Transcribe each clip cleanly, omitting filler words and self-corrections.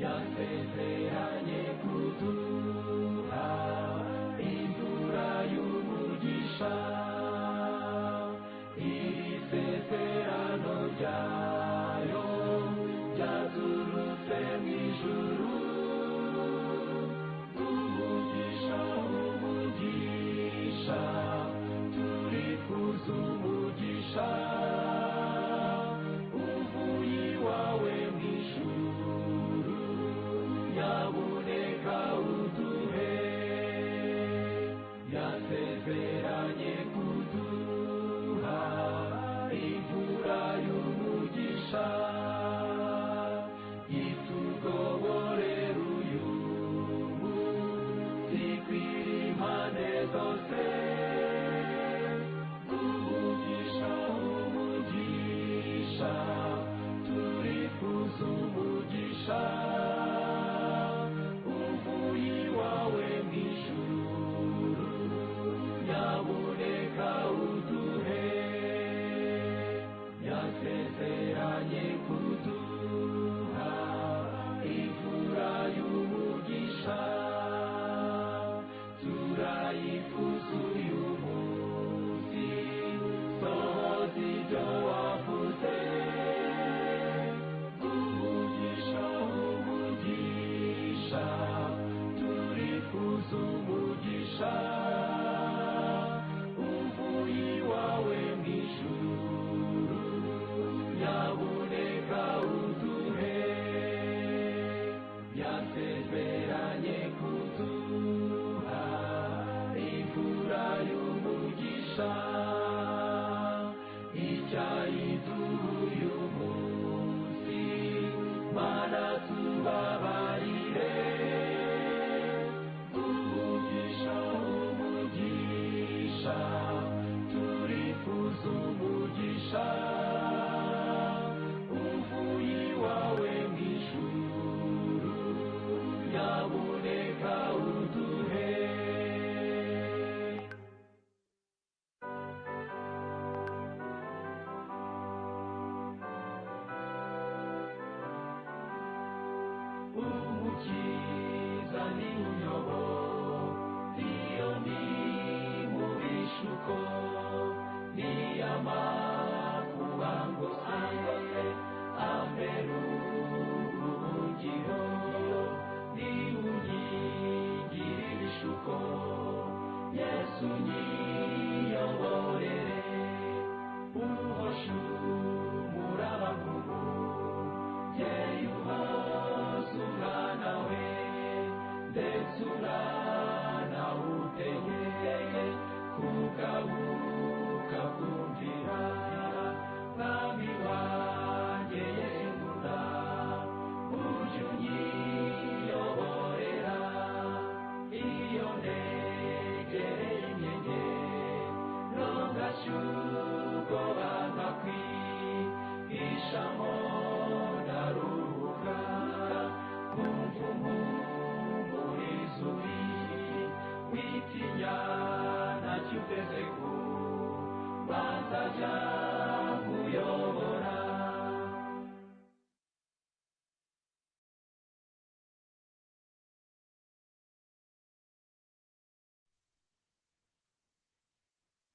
Yasezeranye kuduha imvura y'umugisha. Iri sezerano ryayo ryaturutse mu ijuru. Umugisha, umugisha, turifuza umugisha uvuye iwawe mu ijuru, nyabuneka uduhe. Yasezeranye kuduha imvura y'umugisha, itugoborera uyu munsi kwira impande zose. Umugisha, umugisha, turifuza umugisha uvuye iwawe mu ijuru, nyabuneka uduhe. Yasezeranye kuduha imvura y'umugisha, turayifuza uyu munsi, sohoza ibyo wavuze. Umugisha, umugisha, turifuza umugisha uvuye iwawe mu ijuru, nyabuneka uduhe. Yasezeranye kuduha imvura y'umugisha, icyayiduha uyu munsi, Mana tubabarire. Umugisha, umugisha, turifuza umugisha uvuye iwawe mu ijuru, nyabuneka uduhe. Umukiza ni unyobora iyo ndi mu bishuko, niyamakuba ngose ambera ubuhungiro, ni unkingira ibishuko, Yesu nyiyoborere. Uhosha umuraba yeyi uhoza umwana we, ndetse uranawutegeye kugabuka kumvira. Mwami wanjye Yesu nkunda, ujye unyiyoborera. Iyo negereye imyenge ntongashye ubwoba, nkakwihishamo ndaruhuka, nkumva umuhumuriza uri witinya, ntacyo uteze kubanza kuyobora.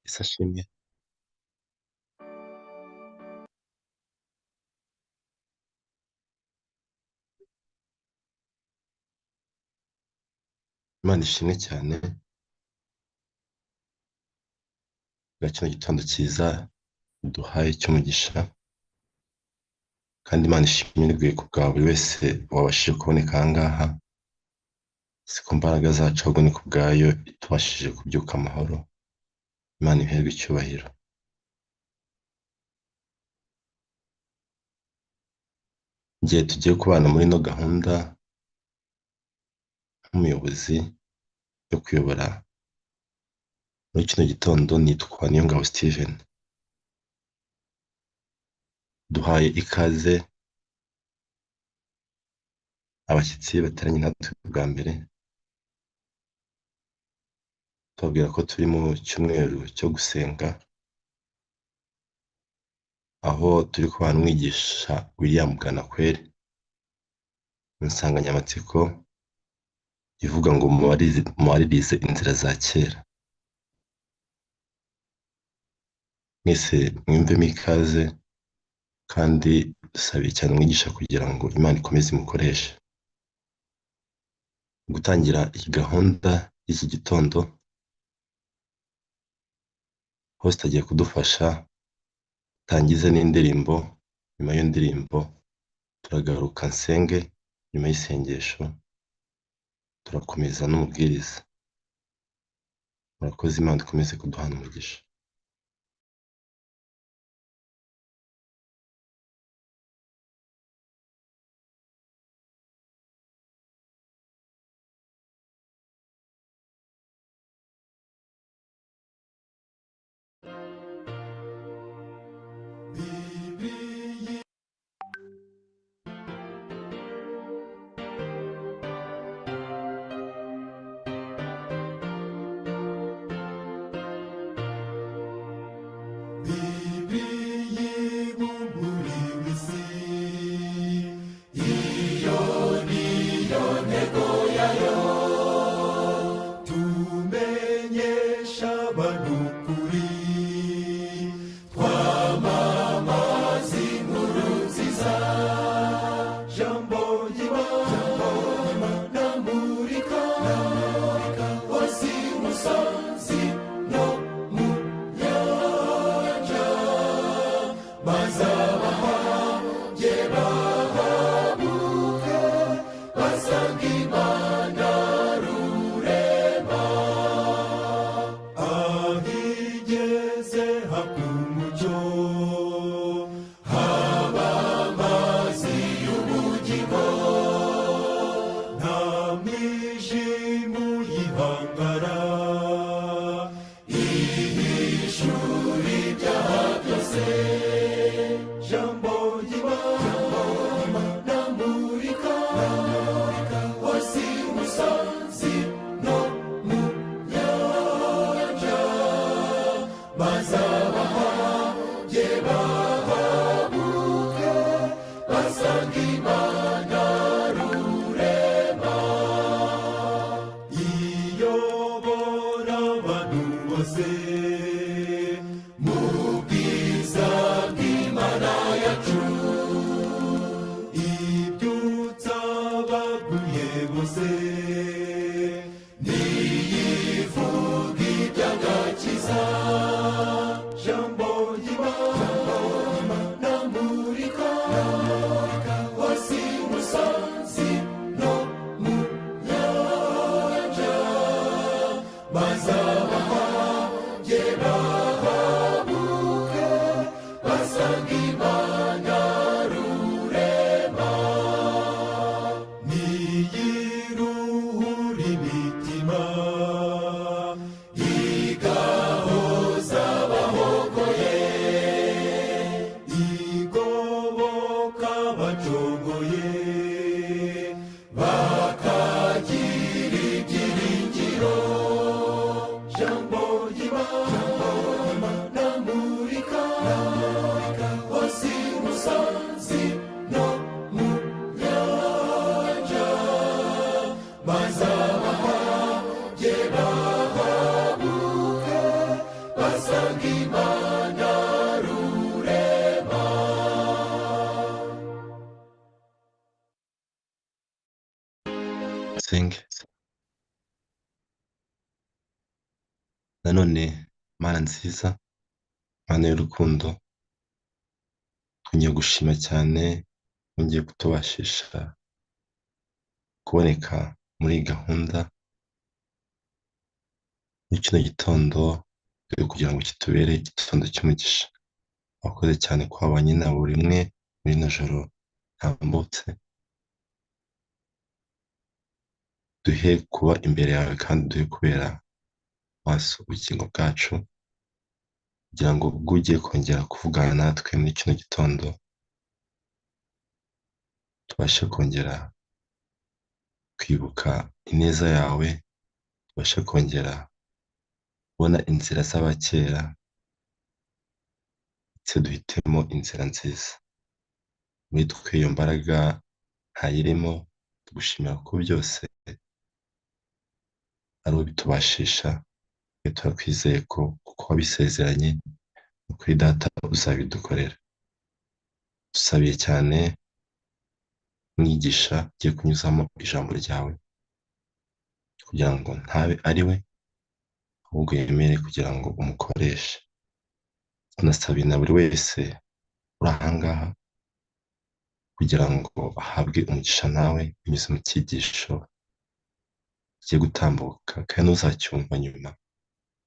Yesu ashimwe. Imana ishimwe cyane bwa kino gitondo cyiza duhaye cy'umugisha, kandi Imana ishimirwe ku bwa buri wese wabashije kuboneka aha ngaha, si ku mbaraga zacu ahubwo ni ku bwayo itubashije kubyuka amahoro. Imana iherwe icyubahiro. Igihe tugiye kubana muri ino gahunda nk'umuyobozi yo kuyobora muri kino gitondo, nitwa Niyongabo Steven. Duhaye ikaze abashyitsi bateranye natwe bwa mbere, tubabwira ko turi mu cyumweru cyo gusenga, aho turi kubana n'umwigisha William Bwanakweli, Insanganyamatsiko ivuga ngo mubaririze inzira za kera. Mwese mwiyumvemo ikaze kandi dusabiye cyane umwigisha kugira ngo Imana ikomeze imukoreshe. Gutangira iyi gahunda y'iki gitondo, host agiye kudufasha tangize n'indirimbo, nyuma y'iyo ndirimbo turagaruka nsenge, nyuma y'isengesho turakomeza n'umubwiriza. Murakoze, Imana ikomeze kuduhana umugisha. Nanone Mana nziza, Mana y'urukundo, twongeye gushima cyane, wongeye kutubashisha kuboneka muri iyi gahunda muri kino gitondo, kugira ngo kitubere igitondo cy'umugisha. Wakoze cyane ko wabanye na buri umwe muri rino joro ntambutse, duhe kuba imbere yawe kandi duhe kubera maso ubugingo bwacu, kugira ngo ubwo ugiye kongera kuvugana natwe muri kino gitondo tubashe kongera kwibuka ineza yawe, tubashe kongera kubona inzira z'abakera, ndetse duhitemo inzira nziza. Muri twe iyo mbaraga ntayirimo, Tugushimira ko byose ari wowe bitubashisha, turakwizeye ko kuko wabisezeranye kuri Data uzabidukorera. Dusabiye cyane mwigisha ugiye kunyuzamo ijambo ryawe kugira ngo ntabe ari we, ahubwo yemere kugira ngo umukoreshe. Tunasabiye na buri wese uri aha ngaha kugira ngo ahabwe umugisha nawe binyuze mu cyigisho kigiye gutambuka, kandi n'uzacyumva nyuma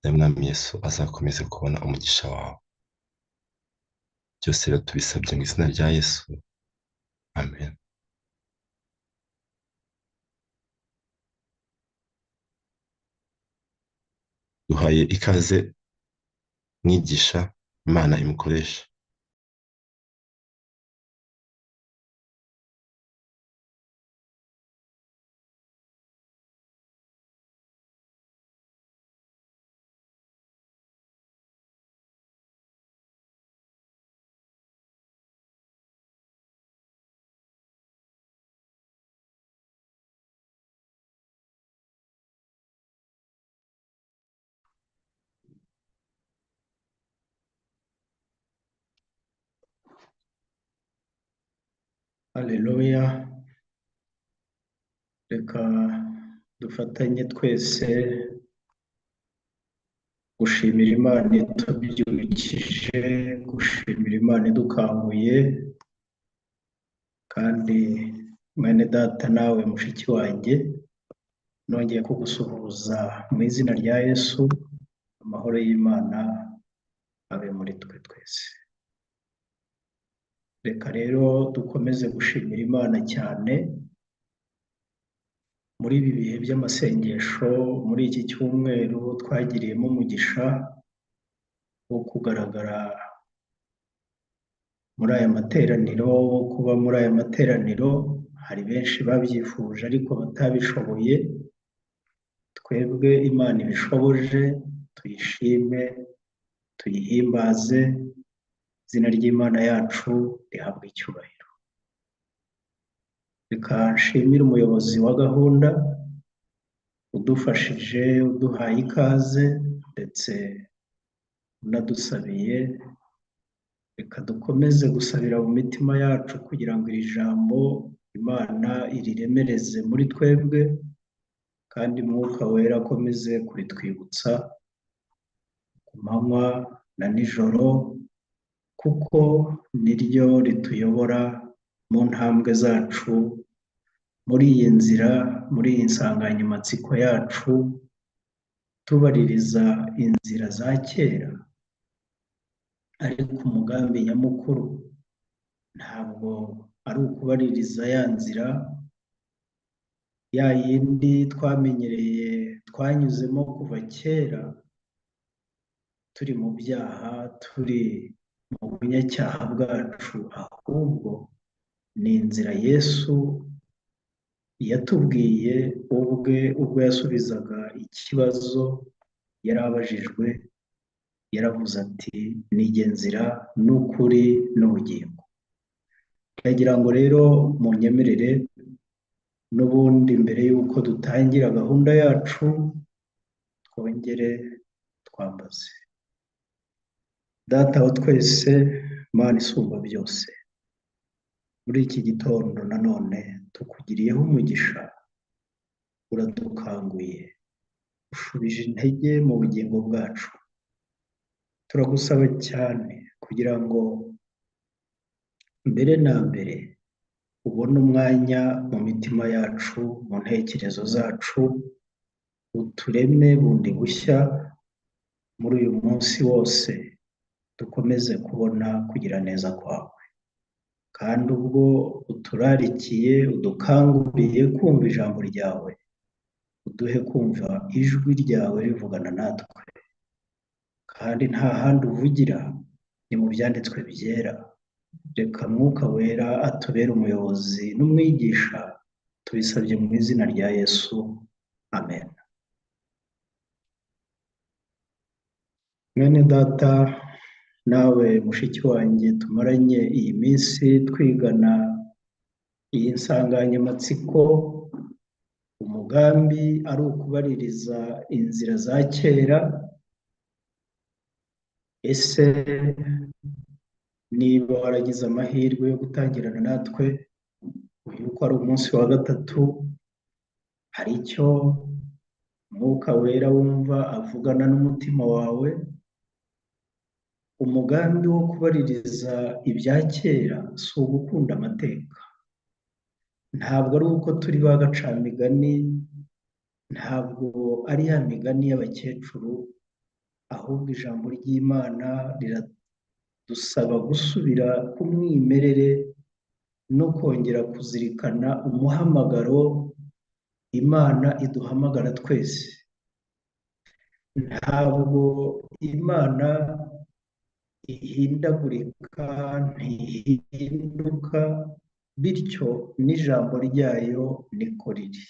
nawe Mwami Yesu azakomeze kubona umugisha wawe. Byose rero tubisabye mu izina rya Yesu, amen. Duhaye ikaze mwigisha, Imana imukoreshe. Haleluya, reka dufatanye twese gushimira Imana itubyukije, gushimira Imana idukanguye, kandi mwene data nawe mushiki wanjye nongeye kugusuhuza mu izina rya Yesu. Amahoro y'Imana abe muri twe twese. Reka rero dukomeze gushimira Imana cyane muri ibi bihe by'amasengesho, muri iki cyumweru twagiriyemo umugisha wo kugaragara muri aya materaniro, wo kuba muri aya materaniro. Hari benshi babyifuje ariko batabishoboye. Twebwe Imana ibishoboje, tuyishime, tuyihimbaze, izina ry'Imana yacu rihabwe icyubahiro. Reka nshimire umuyobozi wa gahunda udufashije, uduhaye ikaze ndetse unadusabiye. Reka dukomeze gusabira mu mitima yacu kugira ngo iri jambo Imana iriremereze muri twebwe, kandi Mwuka Wera akomeze kuritwibutsa ku manywa na nijoro, kuko niryo rituyobora mu ntambwe zacu, muri iyi nzira, muri iyi nsanganyamatsiko yacu, tubaririza inzira za kera. Ariko umugambi nyamukuru ntabwo ari ukubaririza ya nzira ya yindi twamenyereye, twanyuzemo kuva kera, turi mu byaha, turi mu bunyacyaha bwacu, ahubwo ni inzira Yesu yatubwiye ubwe ubwo yasubizaga ikibazo yari abajijwe. Yaravuze ati: "Nijye nzira n'ukuri n'ubugingo." Ndagira ngo rero munyemerere n'ubundi mbere y'uko dutangira gahunda yacu twongere twambaze Data wa twese, Mana isumba byose. Muri iki gitondo nanone tukugiriyeho umugisha, uradukanguye, ushubije intege mu bugingo bwacu. Turagusaba cyane kugira ngo mbere na mbere ubone umwanya mu mitima yacu, mu ntekerezo zacu, utureme bundi bushya muri uyu munsi wose, dukomeze kubona kugira neza kwawe. Kandi ubwo uturarikiye, udukanguriye kumva ijambo ryawe, uduhe kumva ijwi ryawe rivugana natwe. Kandi nta handi uvugira, ni mu byanditswe byera. Reka Mwuka Wera atubere umuyobozi n'umwigisha, tubisabye mu izina rya Yesu, amen. Mwene data nawe mushiki wanjye tumaranye iyi minsi twigana iyi nsanganyamatsiko Umugambi ari ukubaririza inzira za kera. Ese niba waragize amahirwe yo gutangirana natwe, uyu ko ari umunsi wa gatatu, hari icyo Mwuka Wera wumva avugana n'umutima wawe? Umugambi wo kubaririza ibya kera si ugukunda amateka, ntabwo ari uko turi ba gacamigani, ntabwo ari ya migani y'abakecuru, ahubwo ijambo ry'Imana riradusaba gusubira ku mwimerere no kongera kuzirikana umuhamagaro Imana iduhamagara twese. Ntabwo Imana ihindagurika, ntihinduka, bityo n'ijambo ryayo niko riri.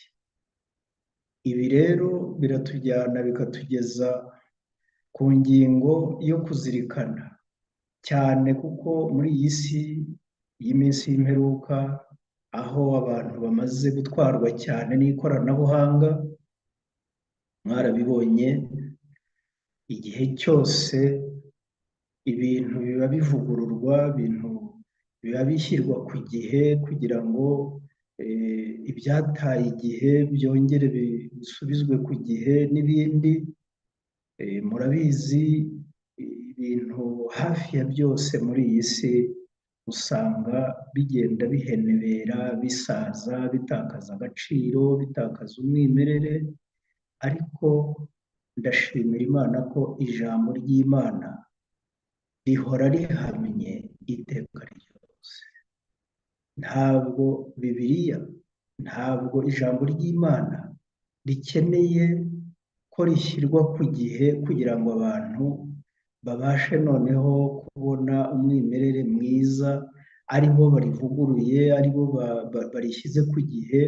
Ibi rero biratujyana bikatugeza ku ngingo yo kuzirikana cyane, kuko muri iyi si y'iminsi y'imperuka, aho abantu bamaze gutwarwa cyane n'ikoranabuhanga, mwarabibonye, igihe cyose ibintu biba bivugururwa, ibintu biba bishyirwa ku gihe kugira ngo ibyataye igihe byongere bisubizwe ku gihe n'ibindi. Murabizi, ibintu hafi ya byose muri iyi si usanga bigenda bihenebera, bisaza, bitakaza agaciro, bitakaza umwimerere, ariko ndashimira Imana ko ijambo ry'Imana rihora rihamye iteka ryose. Ntabwo Bibiliya, ntabwo ijambo ry'Imana rikeneye ko rishyirwa ku gihe kugira ngo abantu babashe noneho kubona umwimerere mwiza, aribo barivuguruye, aribo barishyize ku gihe.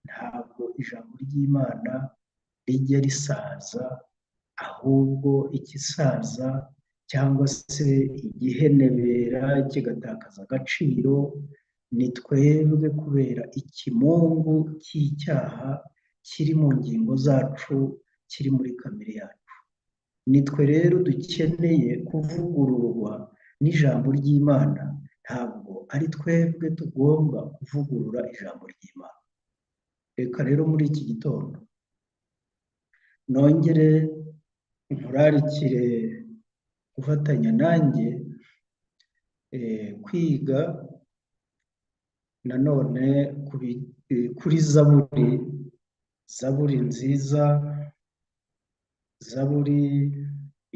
Ntabwo ijambo ry'Imana rijya risaza, ahubwo ikisaza cyangwa se igihenebera kigatakaza agaciro ni twebwe, kubera ikimungu cy'icyaha kiri mu ngingo zacu, kiri muri kamere yacu. Nitwe rero dukeneye kuvugururwa n'ijambo ry'Imana, ntabwo ari twebwe tugomba kuvugurura ijambo ry'Imana. Reka rero muri iki gitondo nongere nkurarikire gufatanya nanjye kwiga nanone kuri Zaburi, Zaburi nziza, Zaburi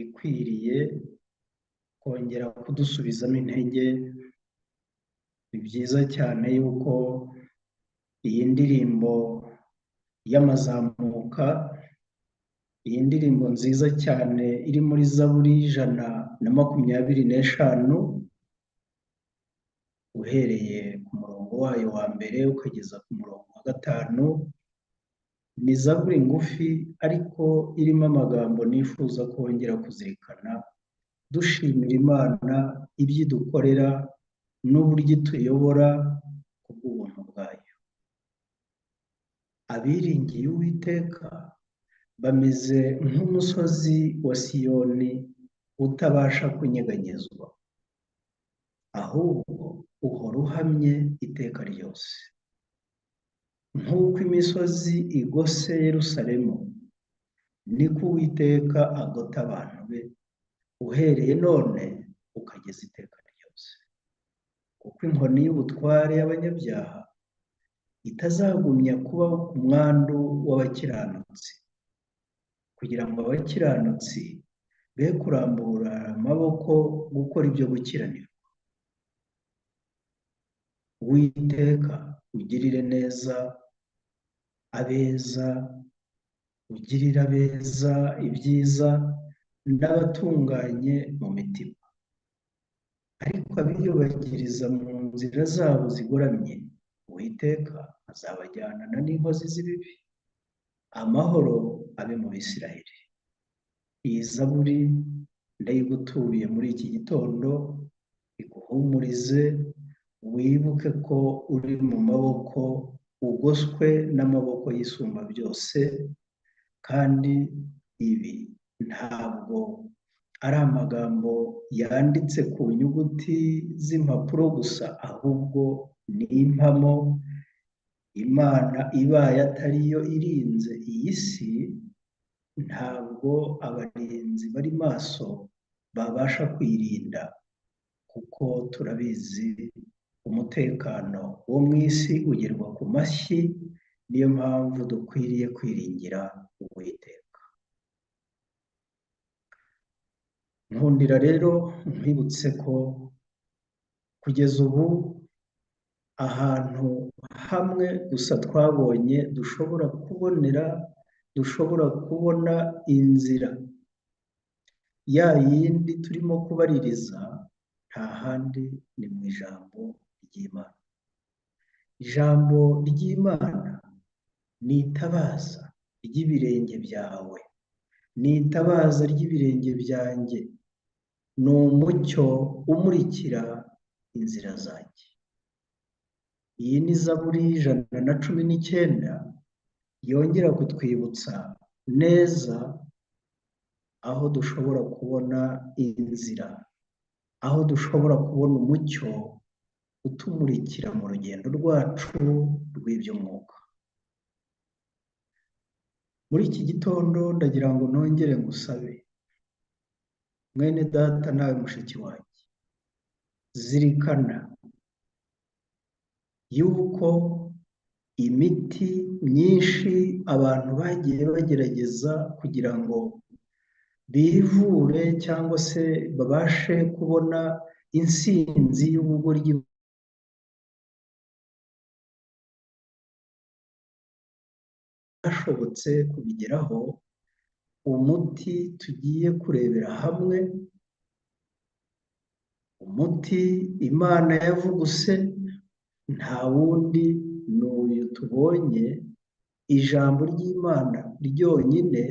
ikwiriye kongera kudusubizamo intege. Ni byiza cyane yuko iyi ndirimbo y'amazamuka, iyi ndirimbo nziza cyane iri muri Zaburi 125, uhereye ku murongo wayo wa mbere ukageza ku murongo wa 5, ni zaburi ngufi ariko irimo amagambo nifuza kongera kuzirikana, dushimira Imana ibyo idukorera n'uburyo ituyobora kubw'ubuntu bwayo. Abiringiye Uwiteka bameze nk'umusozi wa Siyoni utabasha kunyeganyezwa, ahubwo uhora uhamye iteka ryose. Nk'uko imisozi igose Yerusalemu, niko Uwiteka agota abantu be, uhereye none ukageza iteka ryose. Kuko inkoni y'ubutware y'abanyabyaha itazagumya kuba ku mwandu w'abakiranutsi, kugira ngo abakiranutsi be kurambura amaboko gukora ibyo gukiranirwa. Uwiteka ugirire neza abeza, ugirire abeza ibyiza n'abatunganye mu mitima. Ariko abiyubagiriza mu nzira zabo zigoramye, Uwiteka azabajyanana n'inkozi z'ibibi. Amahoro abe mu Bisirayeli. Iyi zaburi ndayigutuye muri iki gitondo, iguhumurize, wibuke ko uri mu maboko ugoswe n'amaboko y'Isumba byose, kandi ibi ntabwo ari amagambo yanditse ku nyuguti z'impapuro gusa, ahubwo ni impamo. Imana ibaye atariyo irinze iyi si, ntabwo abarinzi bari maso babasha kuyirinda, kuko turabizi umutekano wo mu isi ugerwa ku mashyi. Niyo mpamvu dukwiriye kwiringira Uwiteka. Nkundira rero nkwibutse ko kugeza ubu ahantu hamwe gusa twabonye dushobora kubonera, dushobora kubona inzira ya yindi turimo kubaririza, nta handi ni mu ijambo ry'Imana. Ijambo ry'Imana ni itabaza ry'ibirenge byawe, ni itabaza ry'ibirenge byanjye, ni umucyo umurikira inzira zanjye. Iyi ni Zaburi 119 yongera kutwibutsa neza aho dushobora kubona inzira, aho dushobora kubona umucyo utumurikira mu rugendo rwacu rw'iby'umwuka. Muri iki gitondo ndagira ngo nongere ngusabe, mwene data nawe mushiki wanjye, zirikana yuko imiti myinshi abantu bagiye bagerageza kugira ngo bivure cyangwa se babashe kubona intsinzi y'ubugoryi bashobotse kubigeraho, umuti tugiye kurebera hamwe, umuti Imana yavuguse nta wundi ni uyu tubonye. Ijambo ry'Imana ryonyine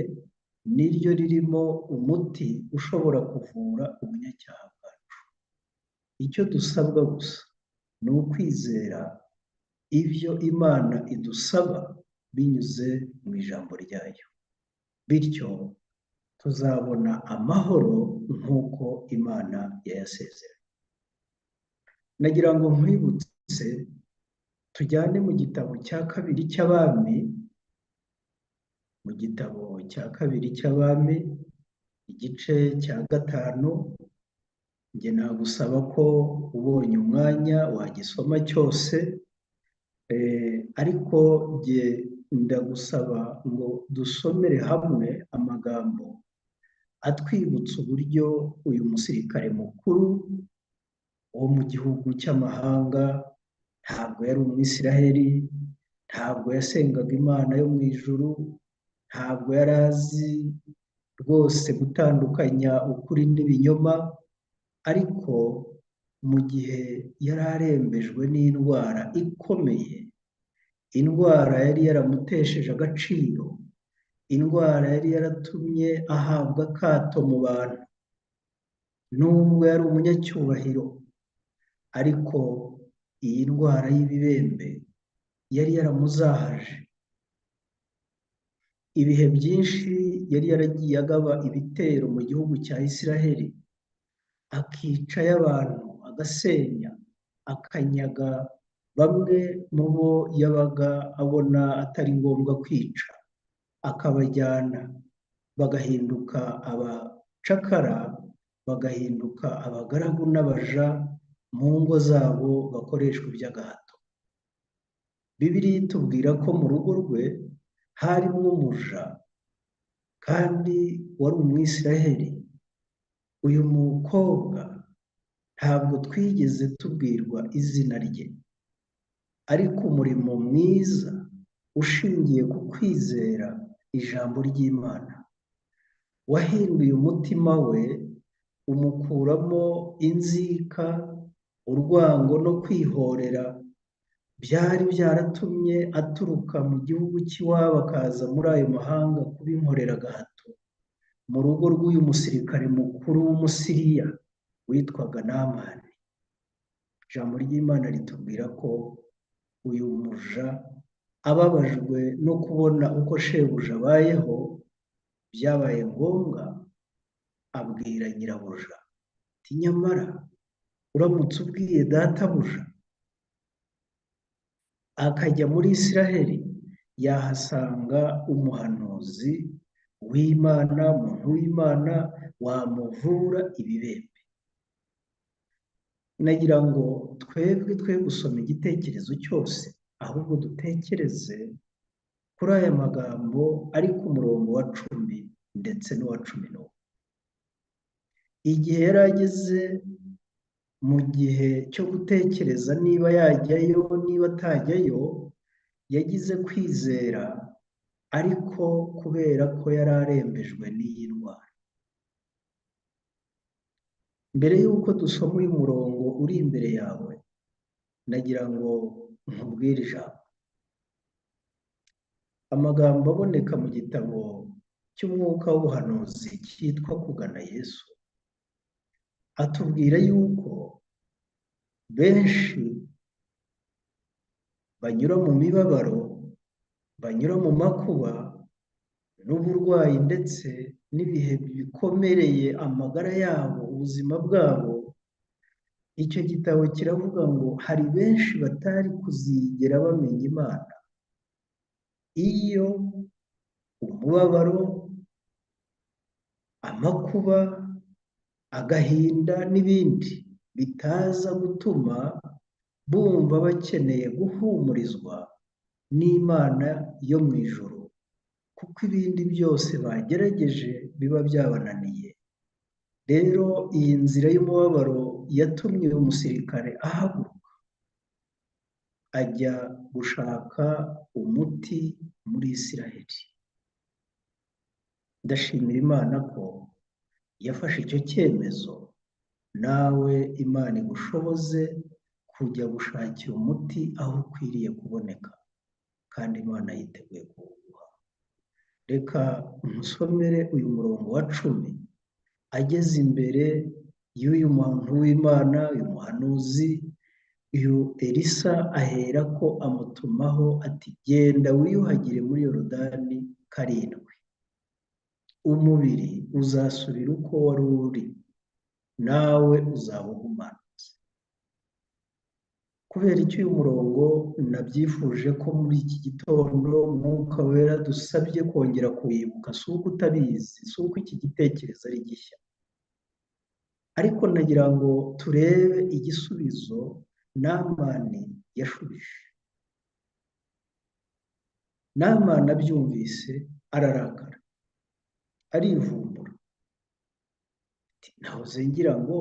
niryo ririmo umuti ushobora kuvura ubunyacyaha bwacu. Icyo dusabwa gusa ni ukwizera ibyo Imana idusaba binyuze mu ijambo ryayo, bityo tuzabona amahoro nk'uko Imana yayasezeranye. Nagira ngo nkwibutse tujyane mu gitabo cya kabiri cy'Abami, mu gitabo cya kabiri cy'Abami igice cya 5. Njye nagusaba ko ubonye umwanya wagisoma cyose, ariko njye ndagusaba ngo dusomere hamwe amagambo atwibutsa uburyo uyu musirikare mukuru wo mu gihugu cy'amahanga, ntabwo yari umwisiraheli, ntabwo yasengaga Imana yo mu ijuru, ntabwo yari azi rwose gutandukanya ukuri n'ibinyoma, ariko mu gihe yari arembejwe n'indwara ikomeye, indwara yari yaramutesheje agaciro, indwara yari yaratumye ahabwa akato mu bantu, nubwo yari umunyacyubahiro, ariko iyi ndwara y'ibibembe yari yaramuzahaje. Ibihe byinshi yari yaragiye agaba ibitero mu gihugu cya Isiraheli, akicayo abantu, agasenya, akanyaga bamwe mu bo yabaga abona atari ngombwa kwica, akabajyana bagahinduka abacakara, bagahinduka abagaragu n'abaja mu ngo zabo bakoreshwa iby'agahato. Bibiliya itubwira ko mu rugo rwe harimo umuja kandi wari umwisiraheli. Uyu mukobwa ntabwo twigeze tubwirwa izina rye, ariko umurimo mwiza ushingiye ku kwizera ijambo ry'Imana wahinduye umutima we, umukuramo inzika, urwango no kwihorera byari byaratumye aturuka mu gihugu cy'iwabo akaza muri ayo mahanga kubinkorera agahato, mu rugo rw'uyu musirikare mukuru w'Umusiriya witwaga Namani. Ijambo ry'Imana ritubwira ko uyu muja Ababajwe no kubona uko shebuja abayeho, byabaye ngombwa abwira nyirabuja ati nyamara uramutse ubwiye databuja akajya muri Isiraheli, yahasanga umuhanuzi w'Imana, umuntu w'Imana wamuvura ibibembe. Nagira ngo twebwe twe gusoma igitekerezo cyose, ahubwo dutekereze kuri aya magambo ari ku murongo wa 10 ndetse n'uwa 11. Igihe yari ageze mu gihe cyo gutekereza niba yajyayo niba atajyayo, yagize kwizera, ariko kubera ko yari arembejwe n'iyi ndwara. Mbere y'uko dusoma uyu murongo uri imbere yawe, nagira ngo nkubwire ijambo. Amagambo aboneka mu gitabo cy'umwuka w'ubuhanuzi cyitwa Kugana Yesu, atubwira yuko benshi banyura mu mibabaro, banyura mu makuba n'uburwayi ndetse n'ibihe bikomereye amagara yabo, ubuzima bwabo. Icyo gitabo kiravuga ngo hari benshi batari kuzigera bamenya Imana iyo umubabaro, amakuba, agahinda n'ibindi bitaza gutuma bumva bakeneye guhumurizwa n'Imana yo mu ijuru, kuko ibindi byose bagerageje biba byabananiye. Rero iyi nzira y'umubabaro yatumye uyu musirikare ahaguruka ajya gushaka umuti muri Isiraheli. Ndashimira Imana ko yafashe icyo cyemezo, nawe Imana igushoboze kujya gushakira umuti aho ukwiriye kuboneka, kandi Imana yiteguye kuwuguha. Reka nkusomere uyu murongo wa 10. Ageze imbere y'uyu muntu w'Imana, uyu muhanuzi, uyu Elisa, ahera ko amutumaho ati genda wiyuhagire muri Yorodani 7, umubiri uzasubira uko wari uri, nawe uzaba uhumanutse. Kubera icyo uyu murongo nabyifuje ko muri iki gitondo Umwuka Wera dusabye kongera kuwibuka, si uko utabizi, si uko iki gitekerezo ari gishya, ariko nagira ngo turebe igisubizo Namani yashubije. Namani abyumvise ararakara, arivumbura, nahoze ngira ngo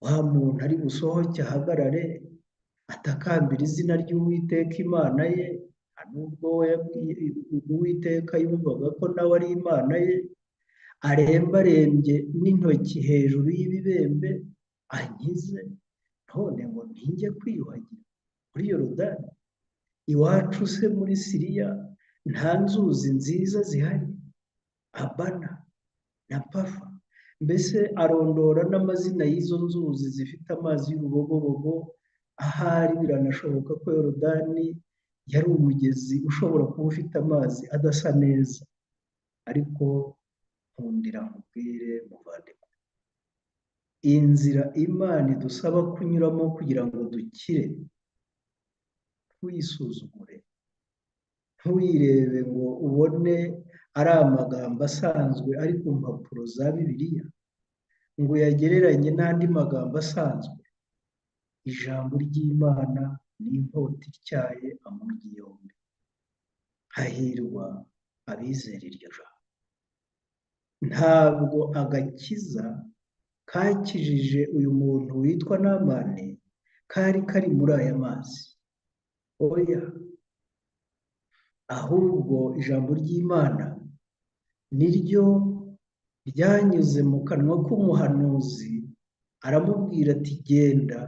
wa muntu ari busohoke ahagarare atakambira izina ry'Uwiteka Imana ye, nubwo Uwiteka yumvaga ko nawe ari Imana ye, arembarembye n'intoki hejuru y'ibibembe ankize, none ngo ntinge kwiyuhagira muri Yorodani? Iwacu se muri Siriya nta nzuzi nziza zihari, Abana na Pafa? Mbese arondora n'amazina y'izo nzuzi zifite amazi y'urubogobogo. Ahari biranashoboka ko Yorodani yari umugezi ushobora kuba ufite amazi adasa neza, ariko nkundira nkubwire muvandimwe, inzira Imana idusaba kunyuramo kugira ngo dukire, ntuyisuzugure, ntuyirebe ngo ubone ari amagambo asanzwe ari ku mpapuro za Bibiliya, ngo uyagereranye n'andi magambo asanzwe. Ijambo ry'Imana ni inkota ityaye amugi yombi, hahirwa abizera iryo jambo. Ntabwo agakiza kakijije uyu muntu witwa Namani kari kari muri aya mazi, oya, ahubwo ijambo ry'Imana niryo ryanyuze mu kanwa k'umuhanuzi, aramubwira ati genda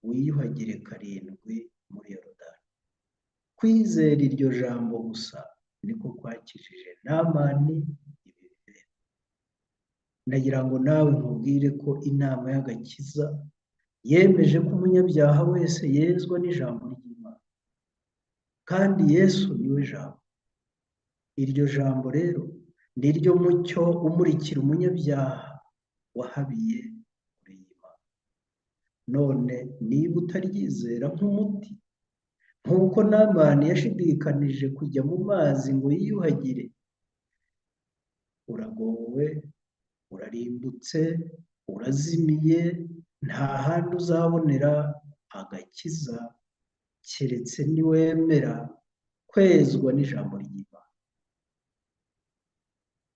wiyuhagire 7 muri Yorodani. Kwizera iryo jambo gusa niko kwakijije Namani ibibembe. Ndagira ngo nawe nkubwire ko inama y'agakiza yemeje ko umunyabyaha wese yezwa n'ijambo ry'Imana, Kandi Yesu niwe jambo. Iryo jambo rero ni ryo mucyo umurikira umunyabyaha wahabiye kure y'Imana. None niba utaryizera nk'umuti, nk'uko Namani yashidikanije kujya mu mazi ngo yiyuhagire, uragowe, urarimbutse, urazimiye, nta handi uzabonera agakiza keretse niwemera kwezwa n'ijambo ry'Imana.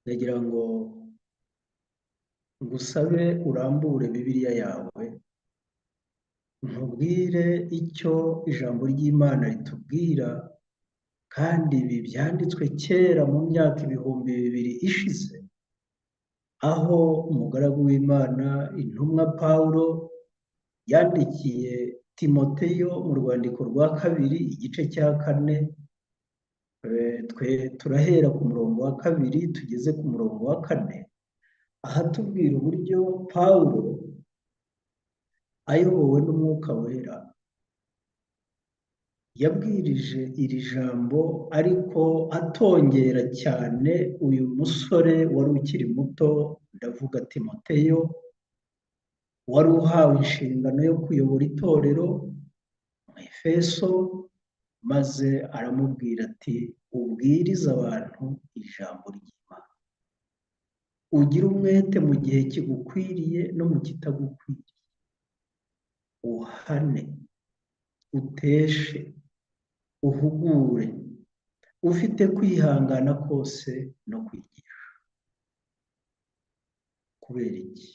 Ndagira ngo ngusabe urambure Bibiliya yawe, nkubwire icyo ijambo ry'Imana ritubwira, kandi ibi byanditswe kera mu myaka 2000 ishize, aho umugaragu w'Imana intumwa Pawulo yandikiye Timoteyo mu rwandiko rwa 2 igice cya 4, twe turahera ku murongo wa 2 tugeze ku murongo wa 4, ahatubwira uburyo Pawulo ayobowe n'Umwuka Wera yabwirije iri jambo, ariko atongera cyane uyu musore wari ukiri muto, ndavuga Timoteyo, wari uhawe inshingano yo kuyobora itorero mu Efeso, maze aramubwira ati ubwirize abantu ijambo ry'Imana, ugire umwete mu gihe kigukwiriye no mu kitagukwiriye, uhane, uteshe, uhugure, ufite kwihangana kose no kwigisha. Kubera iki?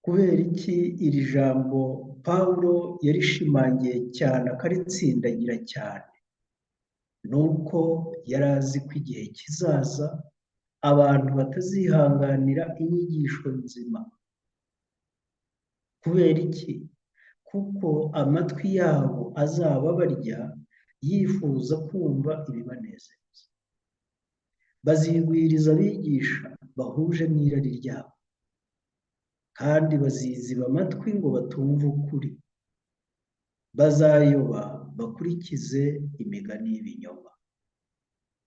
Kubera iki iri jambo Pawulo yarishimangiye cyane akaritsindagira cyane? Nuko yari azi ko igihe kizaza abantu batazihanganira inyigisho nzima. Kubera iki? Kuko amatwi yabo azaba abarya yifuza kumva ibibanezeza. Bazigwiriza abigisha bahuje n'irari ryabo, kandi baziziba amatwi ngo batumve ukuri. Bazayoba bakurikize imigani y'ibinyoma.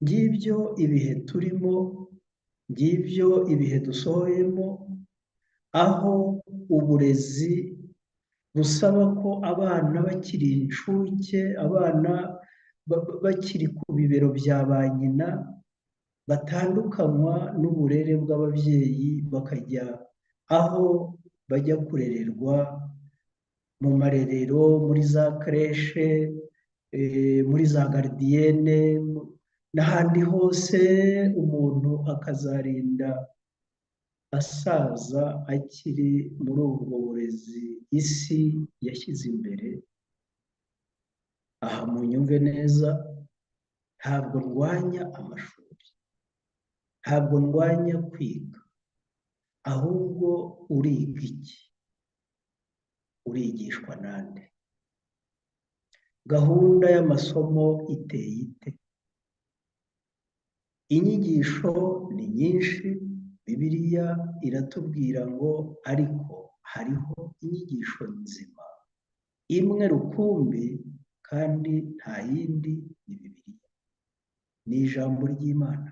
Ngibyo ibihe turimo, ngibyo ibihe dusohoyemo, aho uburezi busaba ko abana bakiri incuke, abana bakiri ku bibero bya ba nyina, batandukanywa n'uburere bw'ababyeyi, bakajya aho bajya kurererwa mu marerero, muri za kreshe, muri za garidiyene n'ahandi hose, umuntu akazarinda asaza akiri muri ubwo burezi isi yashyize imbere. Aha munyumve neza, ntabwo ndwanya amashuri, ntabwo ndwanya kwiga, ahubwo uriga iki? Urigishwa nande? Gahunda y'amasomo iteye ite? Inyigisho ni nyinshi, Bibiliya iratubwira ngo ariko hariho inyigisho nzima imwe rukumbi, kandi nta yindi, ni Bibiliya, ni ijambo ry'Imana.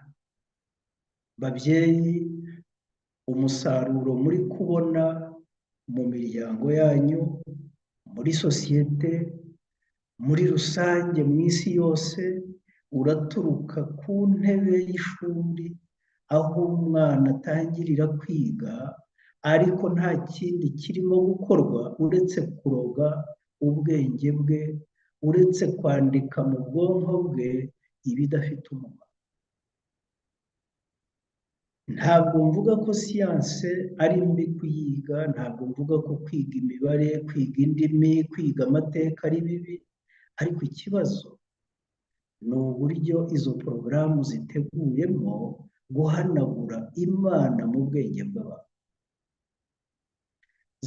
Babyeyi, umusaruro muri kubona mu miryango yanyu, muri sosiyete, muri rusange, mu isi yose, uraturuka ku ntebe y'ishuri, aho umwana atangirira kwiga, ariko nta kindi kirimo gukorwa uretse kuroga ubwenge bwe, uretse kwandika mu bwonko bwe ibidafite umumaro. Ntabwo mvuga ko siyanse ari mbi kuyiga, ntabwo mvuga ko kwiga imibare, kwiga indimi, kwiga amateka ari bibi, ariko ikibazo ni uburyo izo porogaramu ziteguyemo guhanagura Imana mu bwenge bw'abantu,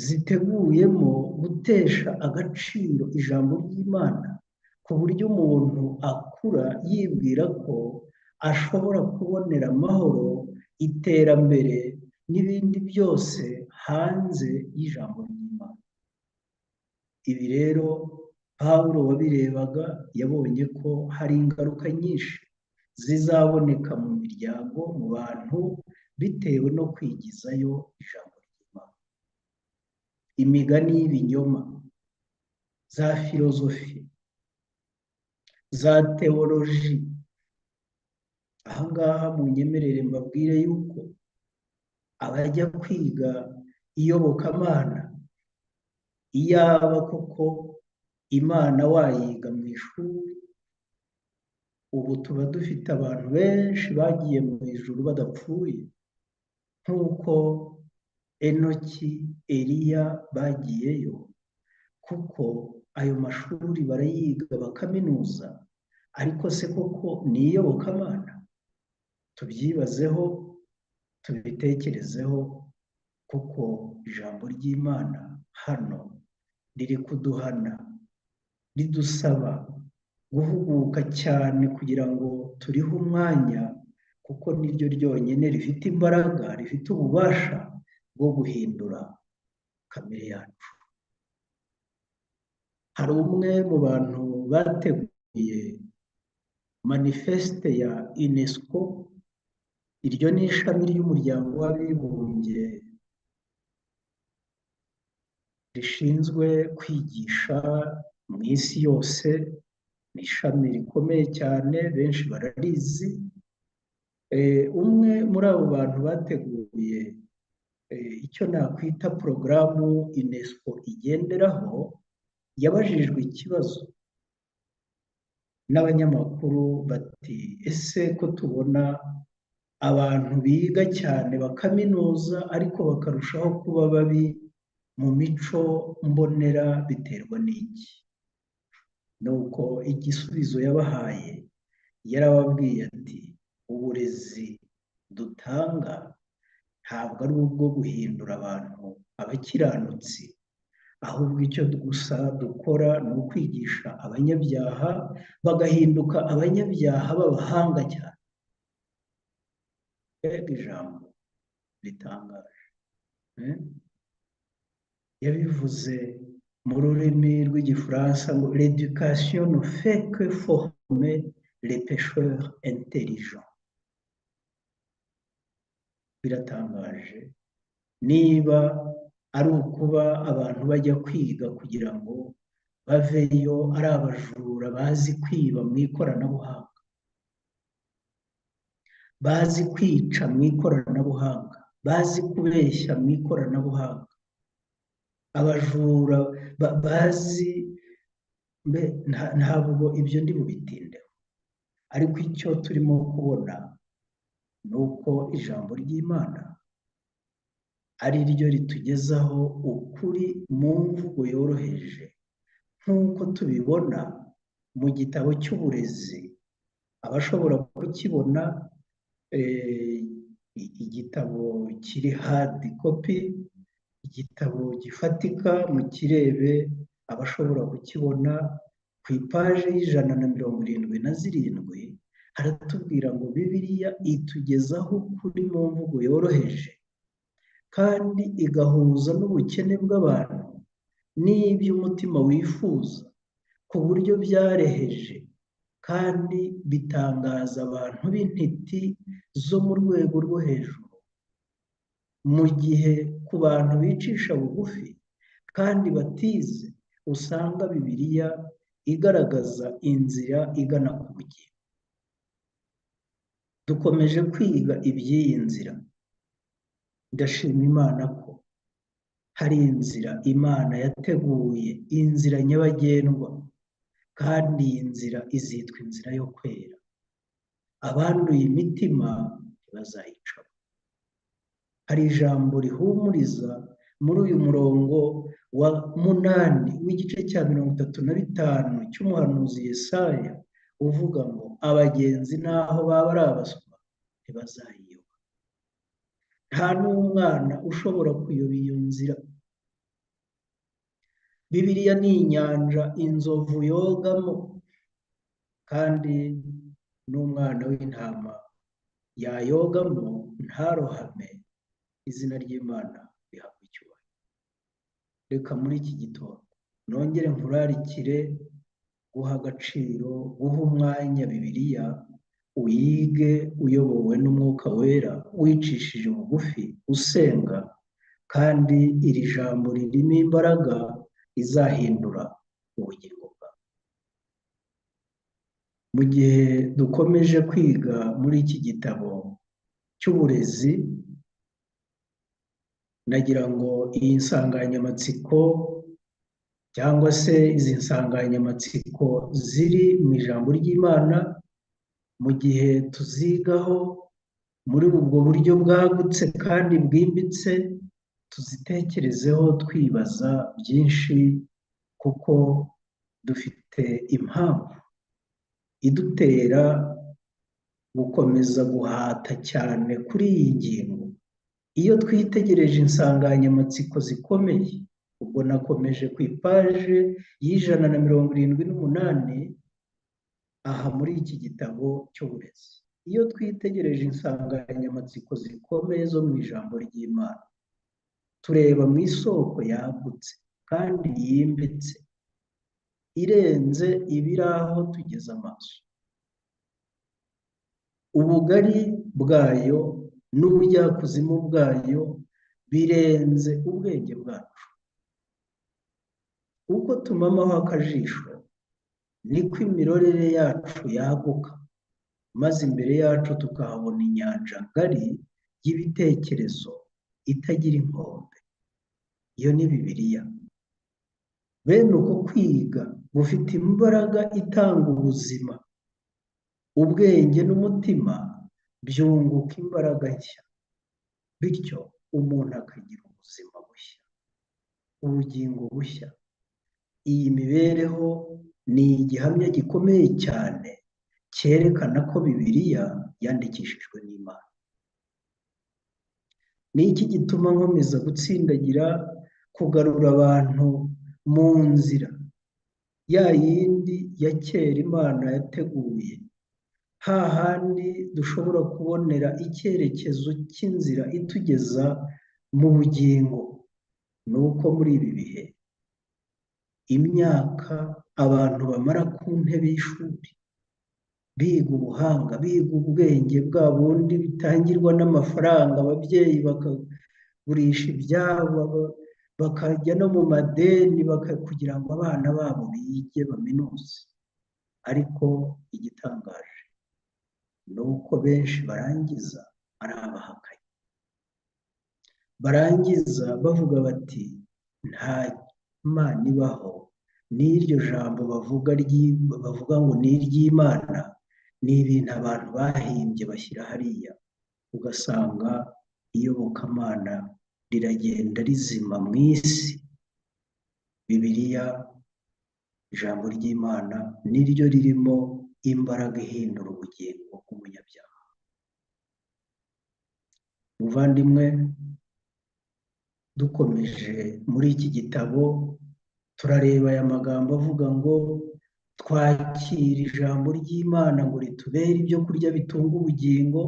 ziteguyemo gutesha agaciro ijambo ry'Imana, ku buryo umuntu akura yibwira ko ashobora kubonera amahoro, iterambere n'ibindi byose hanze y'ijambo ry'Imana. Ibi rero Pawulo wabirebaga yabonye ko hari ingaruka nyinshi zizaboneka mu miryango, mu bantu, bitewe no kwigizayo ijambo ry'Imana. Imigani y'ibinyoma, za filozofi, za tewoloji. Aha ngaha munyemerere mbabwire yuko abajya kwiga iyobokamana, iyaba koko Imana wayiga mu ishuri, ubu tuba dufite abantu benshi bagiye mu ijuru badapfuye, nk'uko Enoki, Eliya bagiyeyo, kuko ayo mashuri barayiga bakaminuza. Ariko se koko ni iyobokamana? Tubyibazeho, tubitekerezeho, kuko ijambo ry'Imana hano riri kuduhana, ridusaba guhuguka cyane kugira ngo turihe umwanya, kuko niryo ryonyine rifite imbaraga, rifite ububasha bwo guhindura kamere yacu. Hari umwe mu bantu bateguye manifeste ya UNESCO, iryo ni ishami ry'umuryango w'abibumbye rishinzwe kwigisha mu isi yose, ni ishami rikomeye cyane, benshi bararizi. Umwe muri abo bantu bateguye icyo nakwita porogaramu UNESCO igenderaho, yabajijwe ikibazo n'abanyamakuru bati: ese ko tubona abantu biga cyane bakaminuza ariko bakarushaho kuba babi mu mico mbonera, biterwa n'iki? Nuko igisubizo yabahaye, yarababwiye ati: uburezi dutanga ntabwo ari ubwo guhindura abantu abakiranutsi, ahubwo icyo gusa dukora ni ukwigisha abanyabyaha bagahinduka abanyabyaha b'abahanga cyane. Mbega ijambo ritangaje! Yabivuze mu rurimi rw'Igifaransa ngo: "L'éducation ne fait que former les pécheurs intelligents." Biratangaje niba ari ukuba abantu bajya kwiga kugira ngo baveyo ari abajura bazi kwiba mu ikoranabuhanga, bazi kwica mu ikoranabuhanga, bazi kubeshya mu ikoranabuhanga, abajura bazi. Ntabwo ibyo ndi bubitindeho, ariko icyo turimo kubona ni uko ijambo ry'Imana ari ryo ritugezaho ukuri mu mvugo yoroheje, nk'uko tubibona mu gitabo cy'uburezi. Abashobora kukibona, igitabo kiri hard copy, igitabo gifatika, mukirebe. Abashobora kukibona, ku ipaje y'177 haratubwira ngo Bibiliya itugezaho ukuri mu mvugo yoroheje kandi igahuza n'ubukene bw'abantu n'iby'umutima wifuza, ku buryo byareheje kandi bitangaza abantu b'intiti zo mu rwego rwo hejuru, mu gihe ku bantu bicisha bugufi kandi batize usanga Bibiliya igaragaza inzira igana ku bugingo. Dukomeje kwiga iby'iyi nzira. Ndashima Imana ko hari inzira Imana yateguye, inzira nyabagendwa, kandi iyi nzira izitwa inzira yo kwera. Abanduye imitima ntibazayicamo. Hari ijambo rihumuriza muri uyu murongo wa 8 w'igice cya 35 cy'umuhanuzi Yesaya, uvuga ngo: abagenzi n'aho baba ari abaswa ntibazayiyoba. Nta n'umwana ushobora kuyoba iyo nzira. Bibiliya ni inyanja inzovu yogamo, kandi n'umwana w'intama yayogamo ntarohame. Izina ry'Imana rihabwa icyubahiro. Reka muri iki gitondo Nongere nkurarikire guha agaciro, guha umwanya Bibiliya, uyige uyobowe n'Umwuka Wera, wicishije bugufi, usenga, kandi iri jambo ririmo imbaraga izahindura ubugingo bwawe. Mu gihe dukomeje kwiga muri iki gitabo cy'uburezi, nagira ngo iyi nsanganyamatsiko cyangwa se izi nsanganyamatsiko ziri mu ijambo ry'Imana, mu gihe tuzigaho muri ubwo buryo bwagutse kandi bwimbitse, tuzitekerezeho twibaza byinshi, kuko dufite impamvu idutera gukomeza guhata cyane kuri iyi ngingo. Iyo twitegereje insanganyamatsiko zikomeye, ubwo nakomeje ku ipaje y'178 aha muri iki gitabo cy'uburezi. Iyo twitegereje insanganyamatsiko zikomeye zo mu ijambo ry'Imana, tureba mu isoko yagutse kandi yimbitse, irenze ibiri aho tugeze amaso. Ubugari bwayo n'ubujyakuzimu bwayo birenze ubwenge bwacu. Uko tumamaho akajisho, niko imirorere yacu yaguka, maze imbere yacu tukahabona inyanja ngari y'ibitekerezo itagira inkombe. Iyo ni Bibiliya. Bene uko kwiga gufite imbaraga itanga ubuzima, ubwenge n'umutima byunguka imbaraga nshya, bityo umuntu akagira ubuzima bushya, ubugingo bushya. Iyi mibereho ni igihamya gikomeye cyane cyerekana ko Bibiliya yandikishijwe n'Imana. Ni iki gituma nkomeza gutsindagira kugarura abantu mu nzira ya yindi ya kera Imana yateguye, hahandi dushobora kubonera icyerekezo cy'inzira itugeza mu bugingo? Ni uko muri ibi bihe imyaka abantu bamara ku ntebe y'ishuri biga ubuhanga, biga ubwenge bwa bundi bitangirwa n'amafaranga, ababyeyi bakagurisha ibyabo, bakajya no mu madeni kugira ngo abana babo bige baminuze. Ariko igitangaje ni uko benshi barangiza ari abahakanyi, barangiza bavuga bati nta Mana ibaho, n'iryo jambo bavuga ngo ni iry'Imana, ni ibintu abantu bahimbye bashyira hariya, ugasanga iyobokamana riragenda rizima mu isi. Bibiliya, ijambo ry'Imana, niryo ririmo imbaraga ihindura ubugingo bw'umunyabyaha. Muvandimwe, dukomeje muri iki gitabo turareba aya magambo avuga ngo twakira ijambo ry'Imana ngo ritubere ibyo kurya bitunga ubugingo,